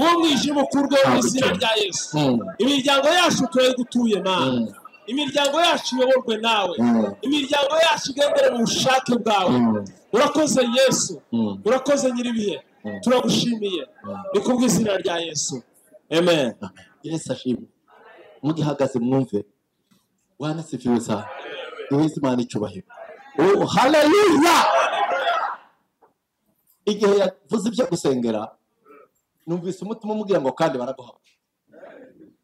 Speaker 5: Umwijima ukurweho mu izina rya Yesu. Imiryango yacu turayigutuye Mana, imiryango yacu iyoborwe nawe, imiryango yacu igendere mu bushake bwawe. Urakoze Yesu, urakoze nyiribihe, turagushimiye ni kubw'izina rya Yesu. Amen.
Speaker 6: Yesu ashimwe.
Speaker 7: Mugihagaze mwumve. Bwana sifiwe sana. Duheze Imana icyubahiro. Oh, haleluya! Igihe yavuze ibyo gusengera, numvise umutima umubwira ngo kandi baraguha.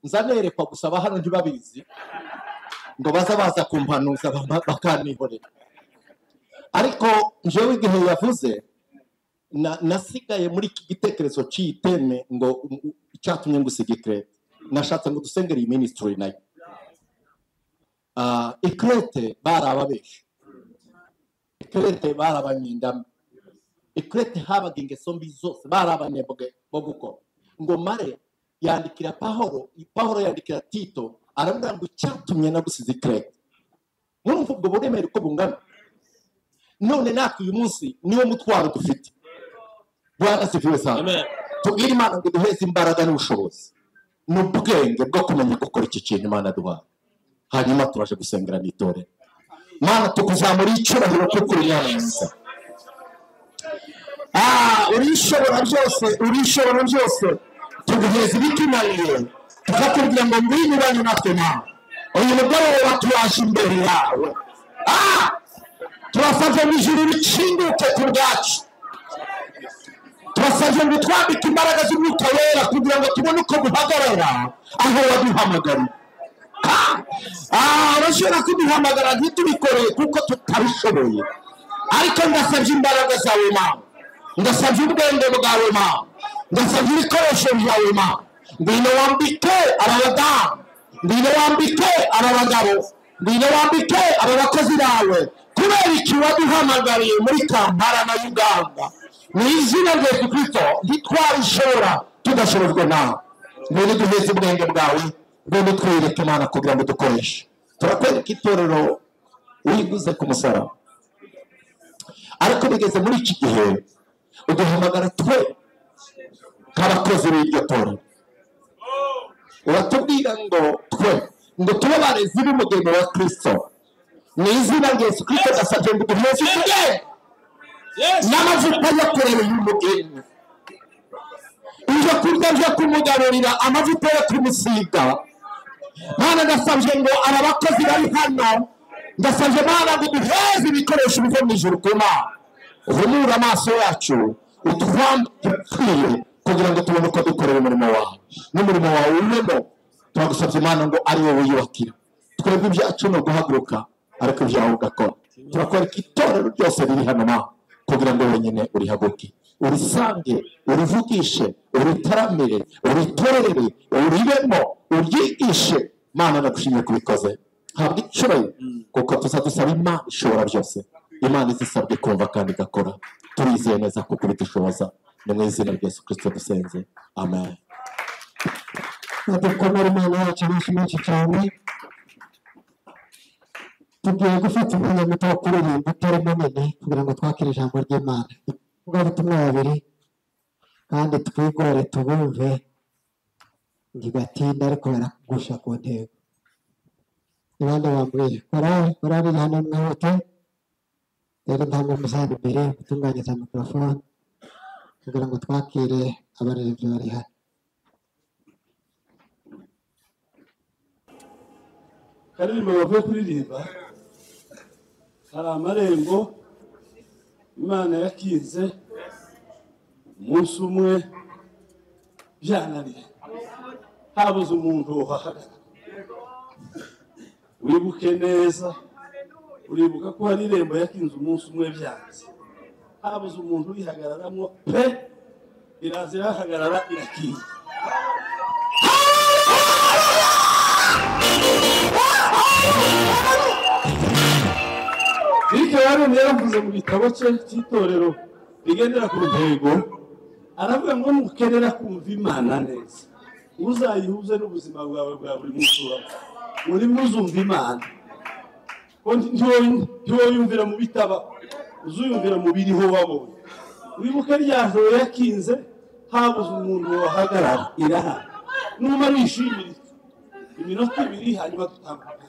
Speaker 7: Nzanerekwa gusaba hano ntibabizi ngo baza baza kumpanuza bakanihorera. Ariko njyewe igihe yavuze nasigaye muri iki gitekerezo cy'iteme ngo icyatumye ngusiga Ikrete. Nashatse ngo dusengere iyi ministry nayo. Ikrete bari ababeshi. Ikrete bari abanyindamo. Ikrete habaga ingeso mbi zose, bari abanebwe bo gukora. Ngo mare yandikira Pahoro, Pahoro yandikira Tito, aramubwira ngo icyatumye nagusize Ikrete. Murumva ubwo buremere uko bungana. None natwe uyu munsi niwo mutwaro dufite. Bwana sifiwe sana. Tubwire Imana ngo duheze imbaraga n'ubushobozi n'ubwenge bwo kumenya gukora iki kintu Imana duhaye. Hanyuma turaje gusengera n'itorero. Mana tukuzamura icyubahiro kuko uri mwiza. Urishobora byose, urishobora byose. Tuguheza ibitunaniye, tukakubwira ngo ngwino ubane natwe Mana. Uyu mugoroba turaje imbere yawe. Turasabye ngo ijuru rikinguke ku bwacu. Turasabye ngo twambike imbaraga z'Umwuka Wera kugira ngo tubone uko duhagarara aho waduhamagariye. Abashobora kuduhamagara ntitubikoreye kuko tutabishoboye. Ariko ndasabye imbaraga zawe Mana. Ndasabye ubwenge bwawe Mana. Ndasabye ibikoresho byawe Mana. Ngwino wambike aba badamu. Ngwino wambike aba bagabo. Ngwino wambike aba bakozi bawe. Kubera iki waduhamagariye muri Kampala na Uganda. Mu izina rya Yesu Kristo ntitwabishobora tudashobojwe nawe. Ngwino duheze ubwenge bwawe. Ngwino twereke Imana kugira ngo dukoreshe. Turakwereka itorero wiguze ku musaraba. Ariko bigeze muri iki gihe uduhamagara twe nk'abakozi b'iryo torero. Uratubwira ngo twe ngo tube abarezi b'umugeni wa Kristo. Mu izina rya Yesu Kristo ndasabye ngo duheze ubwenge n'amavuta yo kurera uyu mugeni. Ibyo kurya byo kumugaburira, amavuta yo kumusiga. Mana ndasabye ngo aba bakozi bari hano, ndasabye Mana ngo duheze ibikoresho biva mu ijuru ku Mana. Uhumure amaso yacu, utwambike kugira ngo tubone uko dukorera umurimo wawe. N'umurimo wawe urimo, turagusabye Mana ngo ari wowe wiyubakira. Twebwe ibyacu ni uguhaguruka, ariko ibyawe ugakora. Turakwereka itorero ryose riri hano Mana, kugira ngo wenyine urihaguruke. Urisange, urivugishe, uritaramire, uritorere, uribemo, uryigishe. Mana ndagushimiye kubikoze. Habwa icyubahiro kuko tuzadusaba Imana ishobora byose. Imana izisabwe kumva kandi igakora. Turizeye neza kuko bidushoboza. Ni mu izina rya Yesu Kristo dusenze. Amen.
Speaker 2: Dukomere Imana yacu menshi menshi cyane. Tugiye gufata umwanya muto wo kuririmba utari munini kugira ngo twakire ijambo ry'Imana. Ubutumwa babiri kandi twigore tubumve ntibatinda ariko barakugusha ku ntego. Ibandi bambwiye korali iri hano mwihute. Rero ntabwo muzajya imbere gutunganya za mikorofone kugira ngo twakire abaririmbyi bari hano.
Speaker 8: Karirimba bavuye kuririmba hari amarembo Imana yakinze umunsi umwe byananiye, habuze umuntu uhagarara. Wibuke neza, uribuka ko hari irembo yakinze umunsi umwe byanze, habuze umuntu urihagararamo pe, iraza irahagarara irakinga. Bityo rero yaravuze mu gitabo cye cy'itorero rigendera ku ntego, aravuga ngo nukenera kumva Imana neza uzayihuze n'ubuzima bwawe bwa buri munsi wawe. Urimo uzumva Imana, ntiwoyumvira mu bitaba, uzuyumvira mu biriho wabonye. Wibuke rya joro yakinze habuze umuntu wahagarara, irahari. Numara wishimire iminota ibiri hanyuma dutambuke.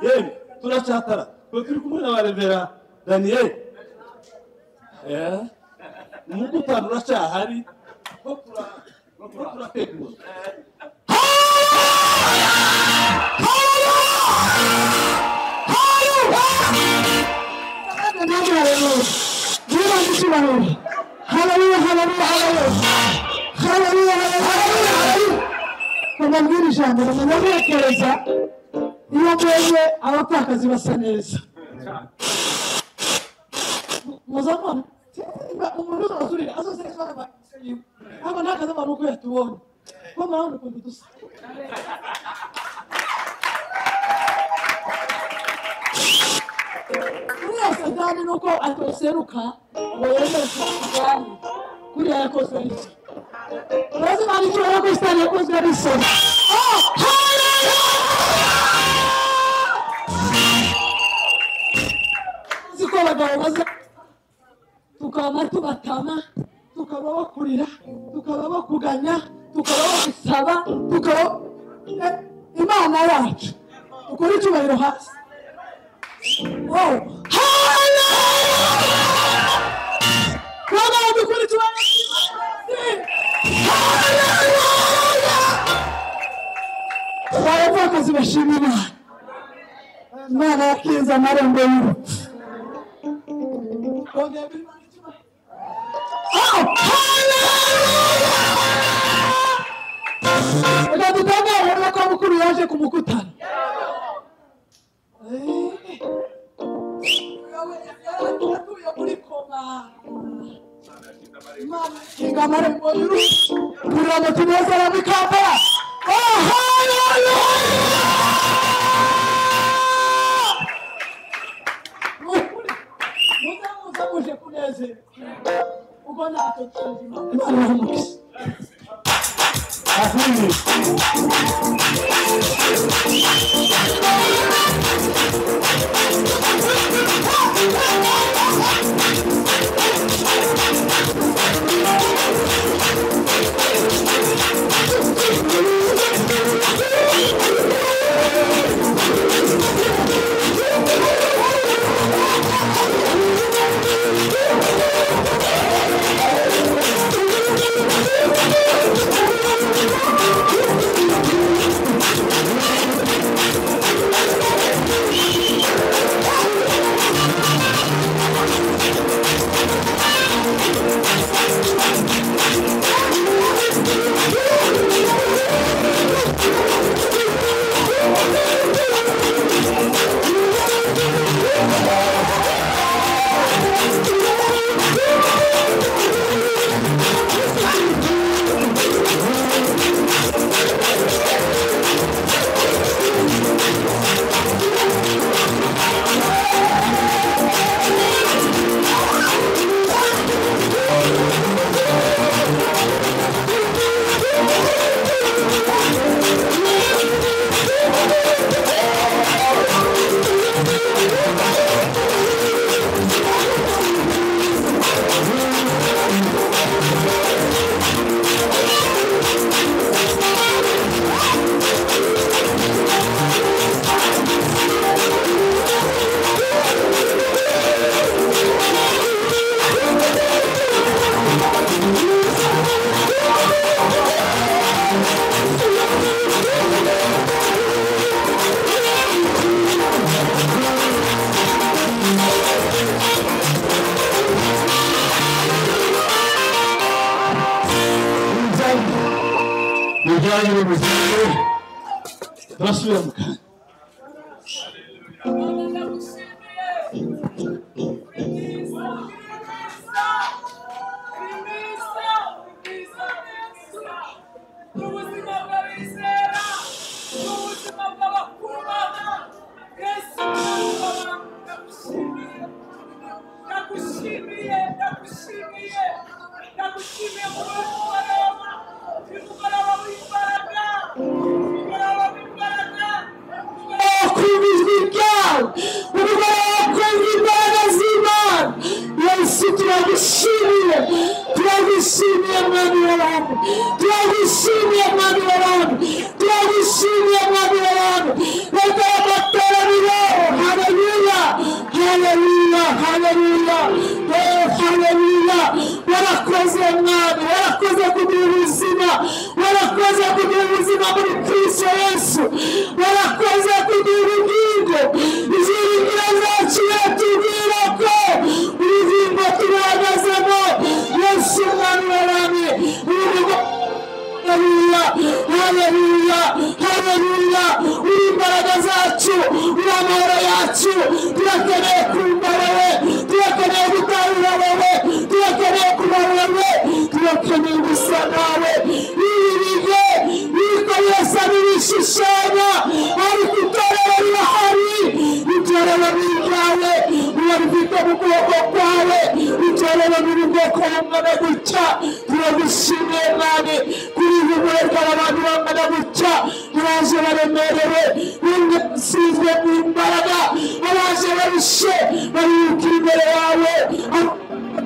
Speaker 8: Yemwe turacyatara twe turi kumwe na Revera Daniel. Umugutano uracyahari ko turategura.
Speaker 2: Hallelujah, hallelujah, hallelujah, hallelujah, hallelujah. Kubabwira ijambo ndabekereza iyo mbonye abapfakazi basa neza. Muzamana umuntu uzazurira azoseka abantu aba ntakaza abantu uko yatubonye ko murabona ukuntu dusa. Kuriya Satani nuko atoseruka ngo yemere kurwanya kuriya yakoze iki. Urazi mani icyo yakoze Satani yakoze abisoma. Oh, hallelujah! Uzi ko abagabo baza tukaba tubatama, tukaba bakurira, tukaba bakuganya, tukaba bagusaba, tukaba Imana yacu ukora icyubahiro hasi. Oh, hallelujah! Baba dukora icyubahiro hasi. Hallelujah! Abapfakazi bashima Imana. Imana yakinze amarembo y'urupfu. Oh, hallelujah! Reka dutangare rero ko mukuru yaje kumukutana. Yaratuye muri koma. Imana ikinga amarembo y'urupfu kugira ngo tunezerwe i Kampala. Oh, hallelujah! Muze muze muje kunezerwa. Ubwo ntacyo tuzima. Imana ibahe umugisha. Turasubira mu kanya. Turagushimiye mwami w'abantu, turagushimiye mwami w'abantu, turagushimiye mwami w'abantu. Reka amateraniro, haleluya, haleluya, haleluya, haleluya. Warakoze mwami, warakoze kugira ubuzima, warakoze Warakoze kuduha ubuzima muri Kristo Yesu. Warakoze kuduha ubugingo. Ibyiringiro zacu biratubwira ko ubugingo tubuhagazemo. Yesu Umwami w'abami, haleluya, haleluya, haleluya. Uri imbaraga zacu, uri amahoro yacu. Turakeneye kumva wowe, turakeneye gutahura wowe, turakeneye kuba wowe, turakeneye gusa nawe. Ibi bihe biriko birasa n'ibishushanya, ariko itorero rirahari. Itorero ni iryawe, urarifite mu kuboko kwawe. Itorero ni ubwoko bungana gutya. Turagushimiye Mwami kuri ihumure ry'abantu bangana gutya. Abaje baremerewe, basizwe mu imbaraga, abaje barushe barihukira imbere yawe.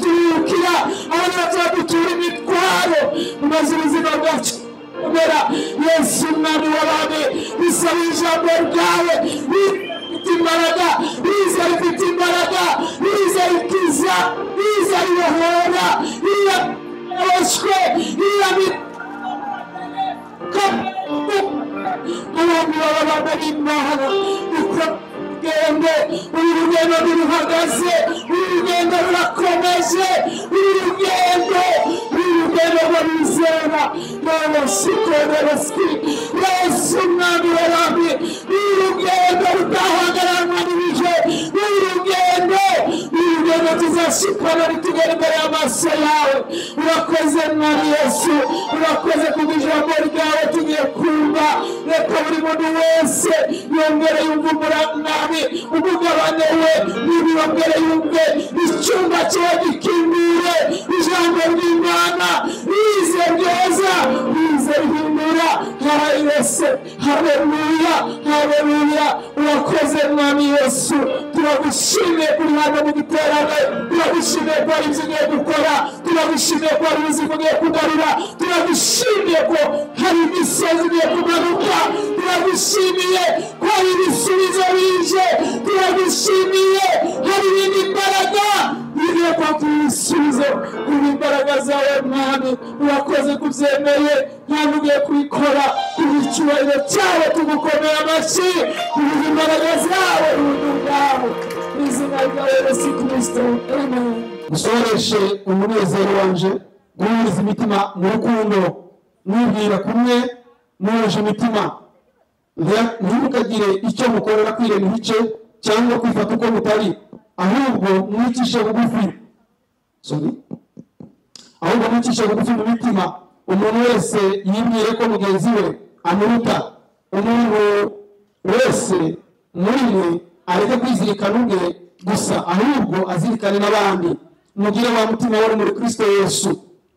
Speaker 2: Turihukira abana badutura imitwaro maze ubuzima bwacu bumera. Yesu Umwami w'abami, bisaba ijambo ryawe rifite imbaraga, riza rifite imbaraga, riza rikiza, riza ribohora, riza riboshwe, riza abantu baba b'Imana. Uko rugendo, uru rugendo ntiruhagaze, uru rugendo rurakomeje, uru rugendo rw'abizera. Yesu Umwami w'abami, uru rugendo rudahagaranwa n'ibihe, uru rugendo tuzashikana nitugera imbere y'amaso yawe. Urakoze Mwami Yesu, urakoze kubw'ijambo ryawe tugiye kumva. Reka buri muntu wese yongere yumve umwami, umugabane we, yongere yumve icyumba cyawe gikingure ijambo ry'Imana rize ryoza, rize rihindura. Haleluya, haleluya. Urakoze Mwami Yesu, turagushimiye kuri hano mu giterane, turagushimiye ko hari ibyo ugiye gukora, turagushimiye ko hari ubuzima ugiye kugarura, turagushimiye ko hari imisozi ugiye kumanuka, turagushimiye ko hari ibisubizo bije, turagushimiye hari ibindi mbaraga bigiye kwakira ibisubizo. Kuri imbaraga zawe Mwami, urakoze kubyemeye kandi ugiye kubikora. Icyubahiro cyawe tugukomera amashyi, kubera imbaraga zawe, ubuntu bwawe, mu izina rya Yesu Kristo, amen.
Speaker 9: Musoreshe umunezero wanje guhuriza imitima mu rukundo, mwibwira kumwe muhuje imitima. Ntimukagire icyo mukorera kwirema ibice cyangwa kwifata uko mutari, ahubwo mwicishe bugufi. Ahubwo mwicishe bugufi mu mitima, umuntu wese yibwire ko mugenzi we amuruta. Umuntu wese muri mwe areke kwizirikana ubwe gusa, ahubwo azirikane n'abandi. Mugire wa mutima wari muri Kristo Yesu.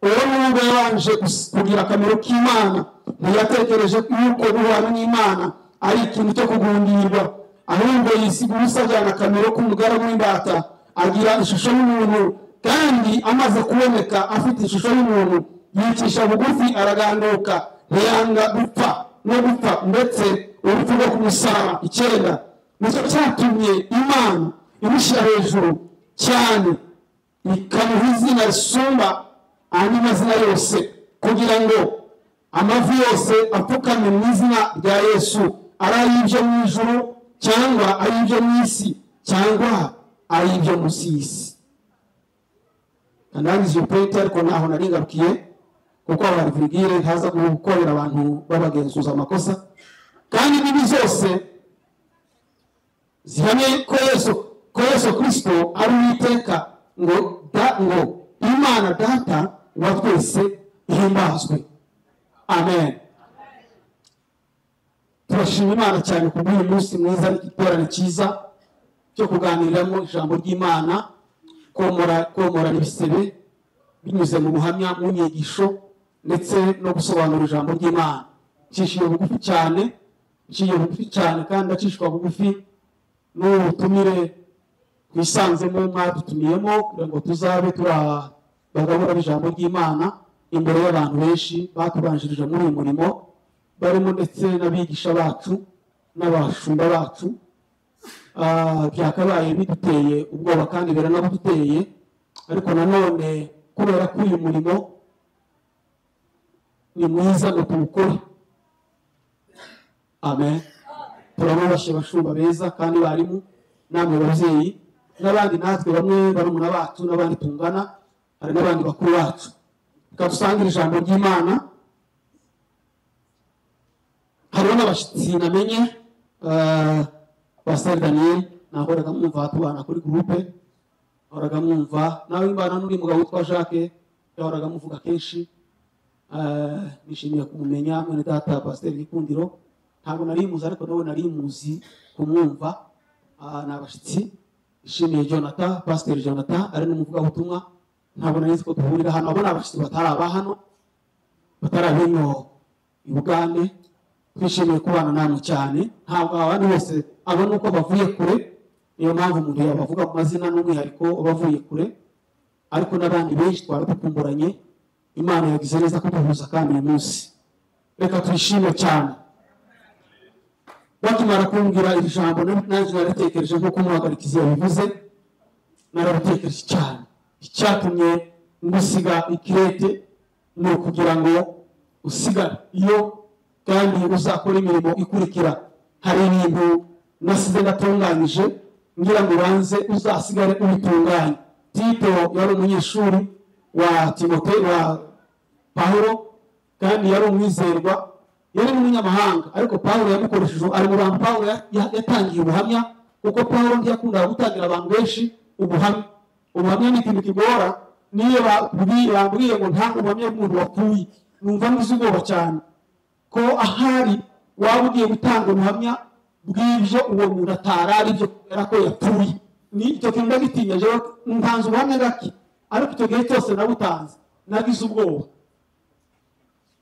Speaker 9: Uwo nubwo yabanje kugira akamaro k'Imana, ntiyatekereje yuko guhana n'Imana ari ikintu cyo kugundirwa, ahubwo yisiga ubusa ajyana akamaro k'umugaragu w'imbata, agira ishusho y'umuntu. Kandi amaze kuboneka afite ishusho y'umuntu, yicisha bugufi araganduka, ntiyanga gupfa no gupfa, ndetse urupfu rwo ku musaraba. 9 Nicyo cyatumye Imana imushyira hejuru cyane, ikamuha izina risumba andi mazina yose, kugira ngo amavi yose apfukame mu izina rya Yesu, ari ay'ibyo mu ijuru cyangwa ay'ibyo mu isi cyangwa ay'ibyo munsi y'isi. Ndangiza iyo point, ariko naho naringarukiye kuko abarivugire ntaza gukorera abantu babagenzuza amakosa. Kandi imbibi zose zihamye ko Yesu Kristo ari Uwiteka, ngo Imana Data wa twese ihimbazwe. Amen. Turashima Imana cyane kubw'uyu munsi mwiza n'igiterane cyiza cyo kuganiriramo ijambo ry'Imana, komora ibisebe binyuze mu buhamya, mu nyigisho, ndetse no gusobanura ijambo ry'Imana. Ncishiye bugufi cyane, nciye bugufi cyane, kandi ndacishwa bugufi n'ubutumire twisanzemo mwadutumiyemo kugira ngo tuzabe turabagabura ijambo ry'Imana imbere y'abantu benshi batubanjirije muri uyu murimo, barimo ndetse n'abigisha bacu n'abashumba bacu. Byakabaye biduteye ubwoba kandi biranabuduteye, ariko nanone kubera ko uyu murimo ni mwiza ngo tuwukore. Amen. Turabubashe bashumba beza kandi barimu namwe babyeyi n'abandi natwe bamwe barumuna bacu n'abandi tungana, hari n'abandi bakuru bacu. Reka dusangire ijambo ry'Imana. Hariho n'abashyitsi namenye, Pastor Daniel nahoraga mwumva tubana kuri groupe, nahoraga mwumva nawe imbana n'uri mugabo witwa Jacques, yahoraga muvuga kenshi. Nishimiye kumumenya mwene data Pastor Gikundiro, ntabwo nari muzi ariko nawe nari muzi kumwumva. N'abashyitsi nishimiye Jonathan, Pastor Jonathan ari n'umuvugabutumwa, ntabwo nari nzi ko duhurira hano. Abo ni abashyitsi batari aba hano, batari ab'ino i Bugande. Twishimiye kubana namwe cyane. Ntabwo abandi bose abona uko bavuye kure, niyo mpamvu umuntu yabavuga ku mazina n'umwihariko bavuye kure, ariko n'abandi benshi twari dukumburanye. Imana yagize neza kuduhuza kandi uyu munsi reka twishime cyane. Bakimara kumbwira iri jambo nanjye naritekereje nk'uko umuhagarikizi yabivuze, narabitekereje cyane. Icyatumye ngusiga ikirete ni ukugira ngo usigare iyo kandi uzakora imirimo ikurikira. Hari ibintu nasize ndatunganyije ngira ngo ubanze uzasigare ubitunganye. Tito yari umunyeshuri wa Timote wa Pawulo kandi yari umwizerwa, yari n'umunyamahanga, ariko Pawulo yamukoresheje ari mu bantu Pawulo yatangiye ubuhamya, kuko Pawulo ntiyakundaga gutangira abantu benshi ubuhamya. Ubuhamya ni ikintu kigora, niyo bambwiye ngo nta ubuhamya bw'umuntu wapfuye numva ngize ubwoba cyane ko ahari waba ugiye gutanga ubuhamya bw'ibyo uwo muntu atarari ibyo kubera ko yapfuye. Ni icyo kintu ndagitinya, jewe ntanze ubuhamya gake, ariko icyo gihe cyose nabutanze nagize ubwoba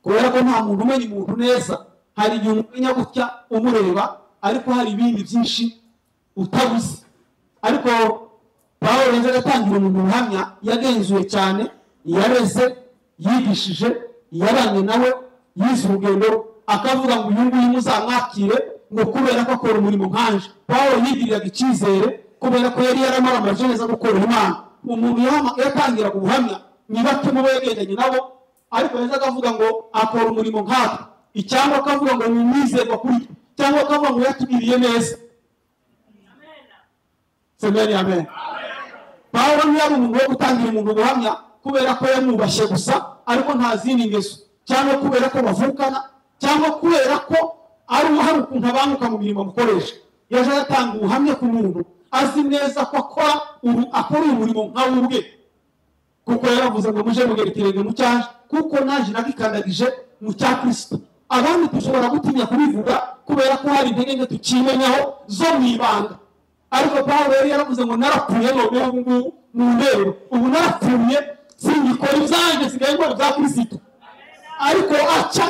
Speaker 9: kubera ko nta muntu umenya umuntu neza. Hari igihe umenya gutya umureba, ariko hari ibindi byinshi utabuze. Ariko Pawulo yaje agatangira umuntu ubuhamya yagenzuye cyane, yareze, yigishije, yaranye nawe, yize urugendo, akavuga ngo uyu nguyu muzamwakire ngo kubera ko akora umurimo nkanje. Pawulo yigiriraga icyizere kubera ko yari yaramaramaje neza gukora Imana. Umuntu yatangiraga ubuhamya ni bake mu bo yagendanye nabo, ariko yaje akavuga ngo akora umurimo nkatwe, cyangwa akavuga ngo ni umwizerwa kuri twe, cyangwa akavuga ngo yatugiriye neza. Amen. Amen. Pawulo ntiyari umuntu wo gutangira umuntu ubuhamya kubera ko yamwubashye gusa, ariko nta zindi ngeso, cyangwa kubera ko bavukana, cyangwa kubera ko ari hari ukuntu abanguka mu mirimo amukoresha. Yaje atanga ubuhamya ku muntu azi neza ko akora uyu murimo nka we ubwe, kuko yaravuze ngo muje mugera ikirenge mu cyaje, kuko naje nagikandagije mu cya Kristo. Abandi dushobora gutinya kubivuga kubera ko hari intege nke tukimenyaho zo mu ibanga, ariko Pawulo yari yaravuze ngo narapfuye noneho ubu ngubu mu ntero, ubu narapfuye singikora ibyanjye, nsigaye nkora ibya Kristo. Ariko aca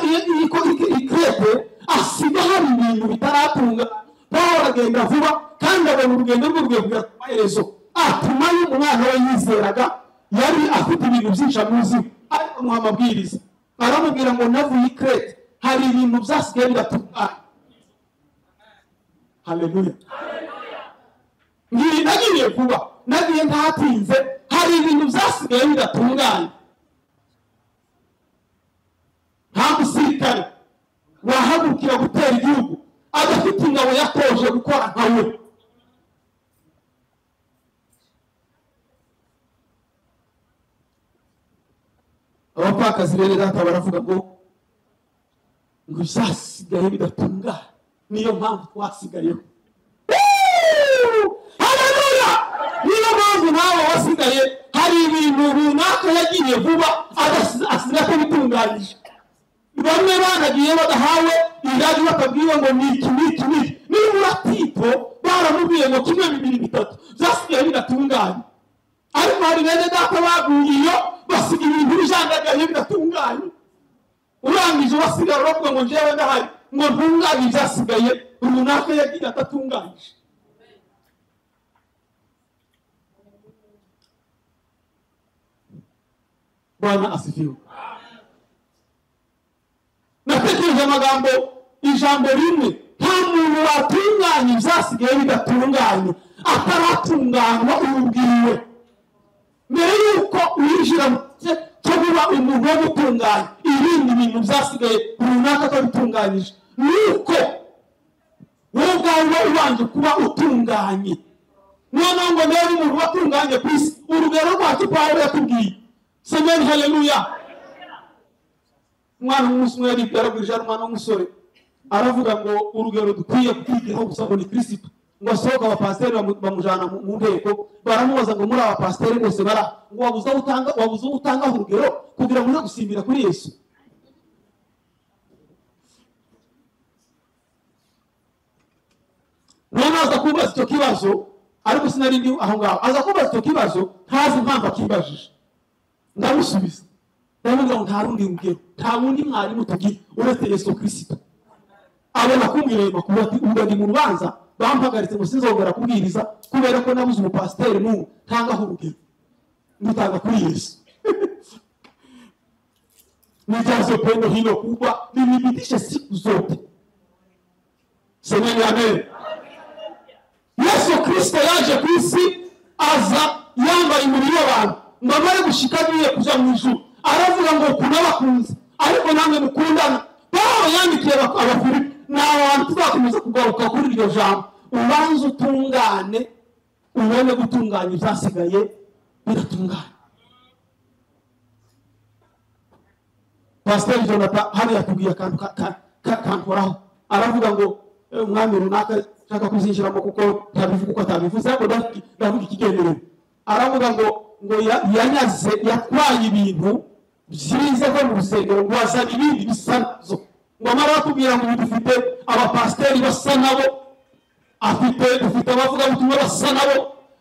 Speaker 9: ikirete asiga hari ibintu bitaratunga. Pawulo agenda vuba kandi abona urugendo rwe rugiye kugera ku maherezo. Atumayo umwana we yizeraga, yari afite ibintu byinshi amuziho, ariko amuha amabwiriza aramubwira ngo navuye ikirete hari ibintu byasigaye bidatunganye. Haleluya. Nagiye vuba, nagiye ntatinze, hari ibintu byasigaye bidatunganye. Nta musirikare wahagurukira gutera igihugu adafite ingabo yatoje gukora nka we. Abapfakazi bene data baravuga ngo ibyasigaye bidatunganye, niyo mpamvu twasigayeho. Haleluya! Niyo mpamvu nawe wasigaye, hari ibintu runaka yagiye vuba asiga atabitunganyije. Bamwe banagiye badahawe irari, bakabwiwe ngo ni iki n'iki n'iki. Nibura Tito baramubwiye ngo kimwe bibiri bitatu byasigaye bidatunganye, ariko hari bene data baguye iyo basiga ibintu bijandagaye bidatunganye. Urangije basigara bavuga ngo njyewe ndahari ngo ntunganye ibyasigaye runaka yagiye atatunganyije. Bwana asifiwe. Natekereje amagambo ijambo rimwe, nta muntu watunganya ibyasigaye bidatunganye ataratunganywa ubwiwe. Mbere yuko winjira cyo kuba umuntu wo gutunganya ibindi ibintu byasigaye runaka atabitunganyije, nuko wowe ubwawe ubanje kuba utunganye. Noneho ngo niba umuntu watunganye ku isi, urugero rwacu Pawulo yatubwiye. Semeni haleluya. Umwana w'umunsi umwe yarabwirije ari umwana w'umusore, aravuga ngo urugero dukwiye kwigiraho gusa ngo ni Kristo. Ngo asohoka abapasiteri bamujana mu nteko, baramubaza ngo muri abapasiteri bose bara ngo wabuze utanga urugero kugira ngo uje gusimbira kuri Yesu. None aza kumbaza icyo kibazo, ariko sinari ndi aho ngaho. Aza kumbaza icyo kibazo ntazi impamvu akimbajije. Ndamusubiza ndamubwira ngo nta rundi rugero, nta wundi mwarimu tugira uretse Yesu Kristo. Abona kumbwira ayo makuru ati ubwo ndi mu rubanza bampagaritse ngo sinzongera kubwiriza kubera ko nabuze umupasiteri n'umwe ntangaho urugero, ndutanga kuri Yesu. Nijaze pendo hilo kubwa linibitishe siku zote. Semeni amen. Yesu Kristo yaje ku isi aza yambaye umubiri w'abantu ngo amare gushika agiye kuja mu ijuru, aravuga ngo kunabakunze ariko namwe mukundana. Pawulo yandikiye Abafilipi, ni abantu tuzakomeza kugaruka kuri iryo jambo, ubanze utungane ubone gutunganya ibyasigaye biratungana. Pasiteri Jonathan hano yatubwiye akantu kankoraho, aravuga ngo umwami runaka nshaka kuzinjiramo kuko ntabivuga uko atabivuze, ariko ndavuga ikigenderewe. Aravuga ngo yanyaze, yatwaye ibintu byiza byo mu rusengero ngo azana ibindi bisa nazo. Ngo amara atubwira ngo dufite abapasiteri basa nabo, dufite abavugabutumwa basa nabo,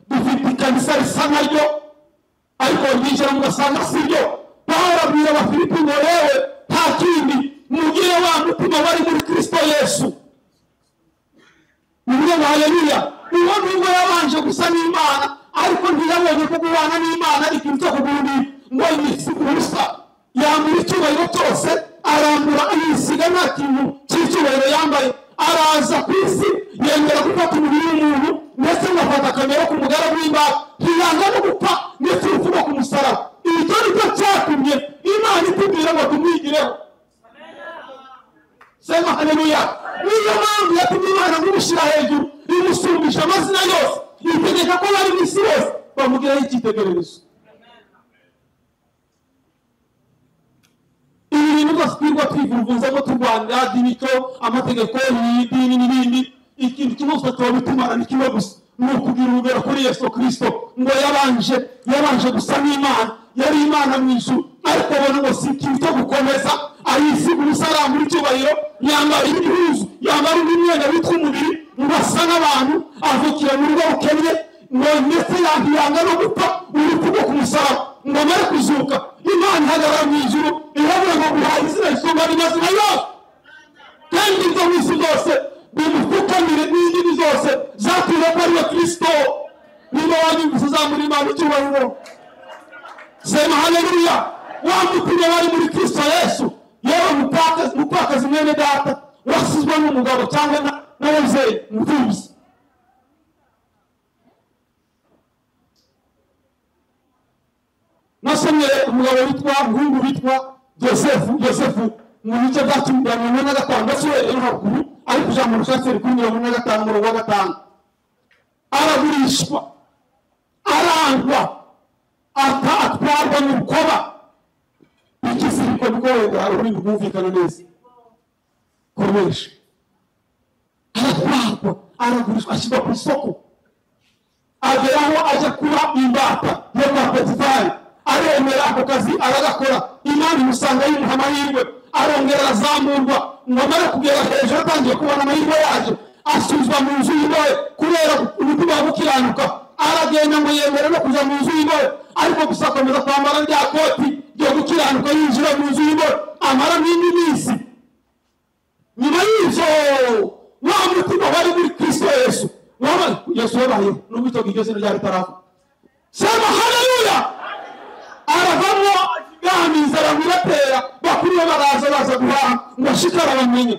Speaker 9: dufite ikanisa risa naryo, ariko ryinjira mugasanga si byo. Pawulo abwira Abafilipi ngo yewe nta kindi mugire wa mutima wari muri Kristo Yesu. Niyo haleluya. Uwo nubwo yabanje gusa n'Imana, ariko ntiyabonye ko kubana n'Imana ari ikintu cyo kugundira, ngo yisiga ubusa, yambura icyubahiro cyose, arambura yisiga nta kintu cy'icyubahiro yambaye, araza ku isi yemera gufata umubiri w'umuntu, ndetse ngafata akamero k'umugaragu w'imbaga, ntiyanga no gupfa ndetse urupfu rwo ku musaraba. Icyo ni cyo cyatumye Imana itubwira ngo tumwigireho. Sema haleluya. Niyo mpamvu yatumye Imana imushyira hejuru, imusumbisha amazina yose, itegeka ko bari mu isi bose bamugiraho icyitegererezo. Ibi bintu byose twirirwa twivuruvuzamo turwanira imico, amategeko, idini n'ibindi, ikintu kimwe gusa tuba bitumara ni kimwe gusa, ni ukugira urugero kuri Yesu Kristo. Ngo yabanje gusa n'Imana, yari Imana mu ijuru, ariko abona ngo si ikintu cyo gukomeza, ayisiga ubusa, arambura icyubahiro, yambara impuzu, yambara undi mwenda witwa umubiri, ngo asa n'abantu, avukira mu rugo rukennye, ngo ndetse yanga no gupfa urupfu rwo ku musaraba, ngo amare kuzuka. Imana ihagarara mu ijuru iravuga ngo guhaye izina risumba amazina yose, kandi ibyo mu isi byose bimupfukamire n'indimi zose zaturiye ko ari we Kristo. Niba wanyumvise uzamura Imana icyubahiro. Sema haleluya. Wa mutima wari muri Kristo Yesu, yewe mupfakazi mwene data wasizwe n'umugabo cyangwa n'ababyeyi mupfubyi, nasomye umugabo witwa umuhungu witwa Yosefu mu bice bya 45 ndetse uhereye no haruguru, ariko ijambo rishatse riri kuri 45 umurongo wa 5. Aragurishwa, arangwa, atwarwa mu rukoba. Ikiziriko niko wenda ururimi rwumvikana neza koresha. Aratwarwa, aragurishwa, ashyirwa ku isoko, ageraho ajya kuba imbata yo kwa Potifari. Aremera ako kazi aragakora, Imana imusanga yimuha amahirwe, arongera arazamurwa, ngo amare kugera hejuru atangiye kubona amahirwe yaje, asubizwa mu nzu y'imbohe kubera umutima wo gukiranuka. Aragenda ngo yemere no kuja mu nzu y'imbohe, ariko gusa akomeza kwambara rya koti ryo gukiranuka, yinjira mu nzu y'imbohe amara n'indi minsi. Nyuma y'ibyo wa mutima wari muri Kristo Yesu, Yesu yabayeho nubwo icyo gihe iryo zina ryari ritarava. Sema haleluya. Aravamo inzara iratera, bakuru be baraza baza guhaha, ngo ashikara bamenye,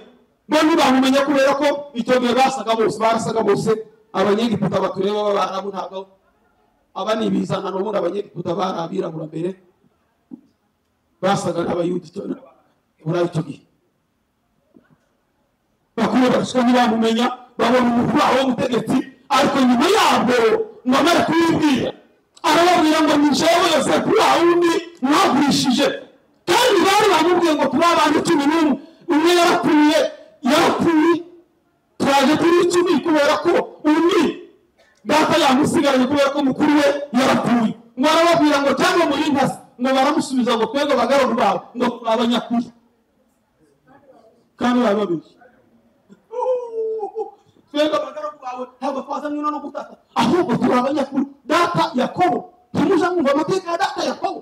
Speaker 9: ngo ntibamumenye kubera ko icyo gihe barasaga bose. Abanyegiputa batureba b'Abarabu ntabwo aba ni ibizana, n'ubundi abanyegiputa bari abirabura mbere, basaga n'Abayuda. Iburayi icyo gihe bakuru barashika ntibamumenya, babona umuntu waho w'umutegetsi, ariko nyuma yabwo ngo amare kubibwira arababwira ngo ni jewe Yosefu wa wundi mwagurishije. Kandi bari bamubwiye ngo turi abantu 11, umwe yarapfuye, turaje turi 10 kubera ko undi data yamusigaranye kubera ko mukuru we yarapfuye. Ngo arababwira ngo cyangwa muri intasi, ngo baramusubiza ngo twebwe abagaragu bawe ngo turi abanyakuri kandi bari babeshye. Twebwe abagaragu bawe ntabwo twazanywe no gutata, ahubwo turi abanyakuri. Data Yakobo, ntimuja mwumva amateka ya data Yakobo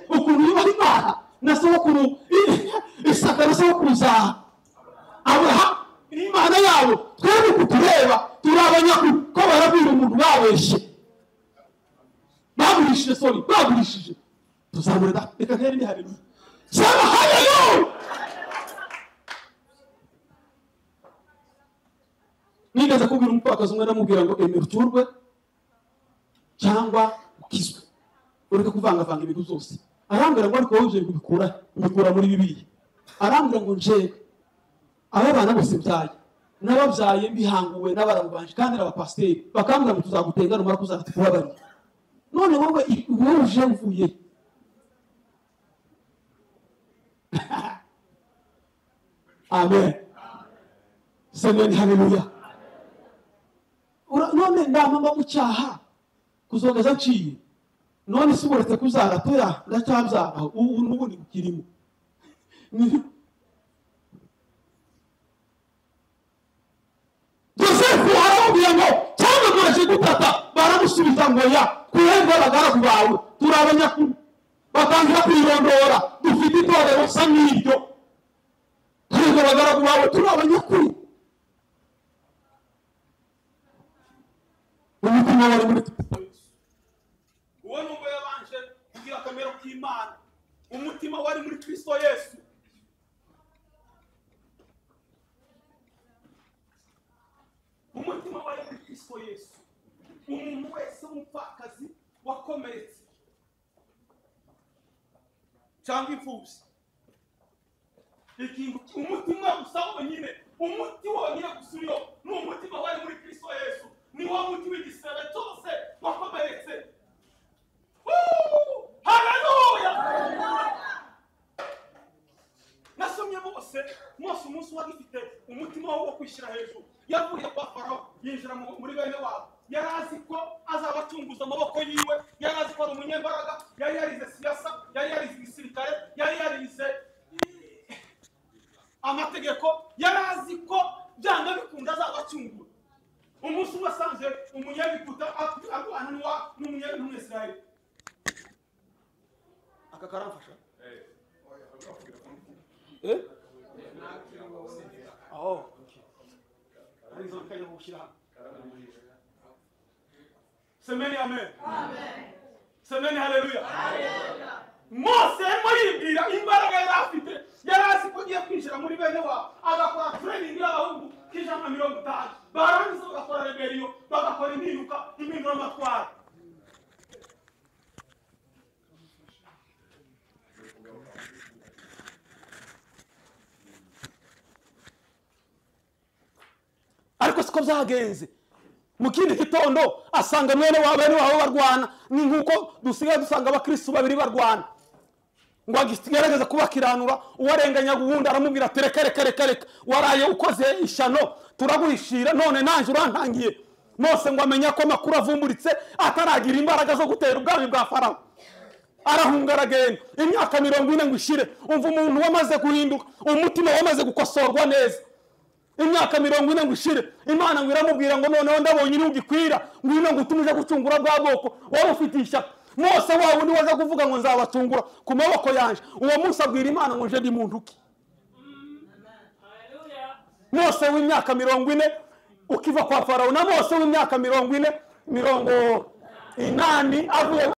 Speaker 9: ukuntu yubaha Imana na sogokuru Isaka na sogokuruza Aburahamu n'Imana yabo. Twebwe kutureba turi abanyakuri, ko barabwira umuntu babeshye, bagurishije, sorry, bagurishije. Tuzamure da, reka ntere ni haleluya. Sema haleluya. Nigeze kubwira umupfakazi umwe, ndamubwira ngo emera uturwe cyangwa ukizwe, ureke kuvangavanga ibintu byose. Arambwira ngo ariko wowe ibyo bintu ubikura muri Bibiliya. Arambwira ngo njyewe aba bana bose mbyaye n'ababyaye mbihanguwe n'abarabu banje kandi n'abapasiteri, bakambwira ngo tuzagutenga numara kuzaza tukubabarire. None wowe uje uvuye? Amen. Semeni haleluya. None ndamama mu cyaha kuzogeza nciye, none si uretse kuzara toya ndacyabyara ubu n'ubundi bukirimo. Yosefu aramubwira ngo cyangwa mwaje gutata, baramusubiza ngo ya twebwe abagaragu bawe turi abanyakuri. Batangira kwirondora, dufite itorero sa nk'iryo, twebwe abagaragu bawe turi abanyakuri. Umutima wari muri Kristo Yesu, uwo nubwo yabanje kugira akamero k'Imana, umutima wari muri Kristo Yesu. Umutima wari muri Kristo Yesu. Umuntu wese w'umupfakazi wakomeretse cyangwa imfubyi, ikintu umutima gusa wonyine, umuti wonyine gusa uriho ni umutima wari muri Kristo Yesu. Ni wo muti w'igisebe cyose wakomeretse. Haleluya. Nasomye bose Mose umunsi wagifite umutima wo kwishyira hejuru, yavuye kwa Farawo yinjira muri bene wabo. Yari azi ko azabacunguza amaboko yiwe, yari azi ko ari umunyembaraga, yari yarize siyasa, yari yarize igisirikare, yari yarize amategeko, yari azi ko byanga bikunda azabacungura. Umunsi umwe asanze umunyegiputa arwana n'umunyesirayeli. Aka karamfasha aho Semeni amen. Semeni haleluya. Mose arimo yibwira imbaraga yari afite, yari azi ko agiye kwinjira muri bene wabo agakora training y'abahungu k'150, barangiza bagakora rebellion, bagakora impinduka, impinduramatwara. Ariko siko byagenze. Mu kindi gitondo asanga mwene wabo bene wabo barwana, ni nkuko dusigaye dusanga abakristo babiri barwana. Ngo agerageza kubakiranura, uwarenganyaga uwundi aramubwira ati reka reka reka reka, waraye ukoze ishyano turaguhishira, none nanjye urantangiye. Mose ngo amenya ko amakuru avumburitse, ataragira imbaraga zo gutera ubwami bwa Farawo, arahunga aragenda. Imyaka 40 ngo ishire, umva umuntu wamaze guhinduka, umutima wamaze gukosorwa neza. Imyaka 40 ngo ishire, Imana ngo iramubwira ngo noneho ndabonye ntugikwira, ngwino ngo utumije gucungura bwa bwoko wari ufite ishyaka. Mose wawe ni waza kuvuga ngo nzabacungura ku maboko yanje. Uwo munsi abwira Imana ngo nje ndi muntu ki? Mose w'imyaka 40 ukiva kwa Farawo, na Mose w'imyaka 40 80 avuye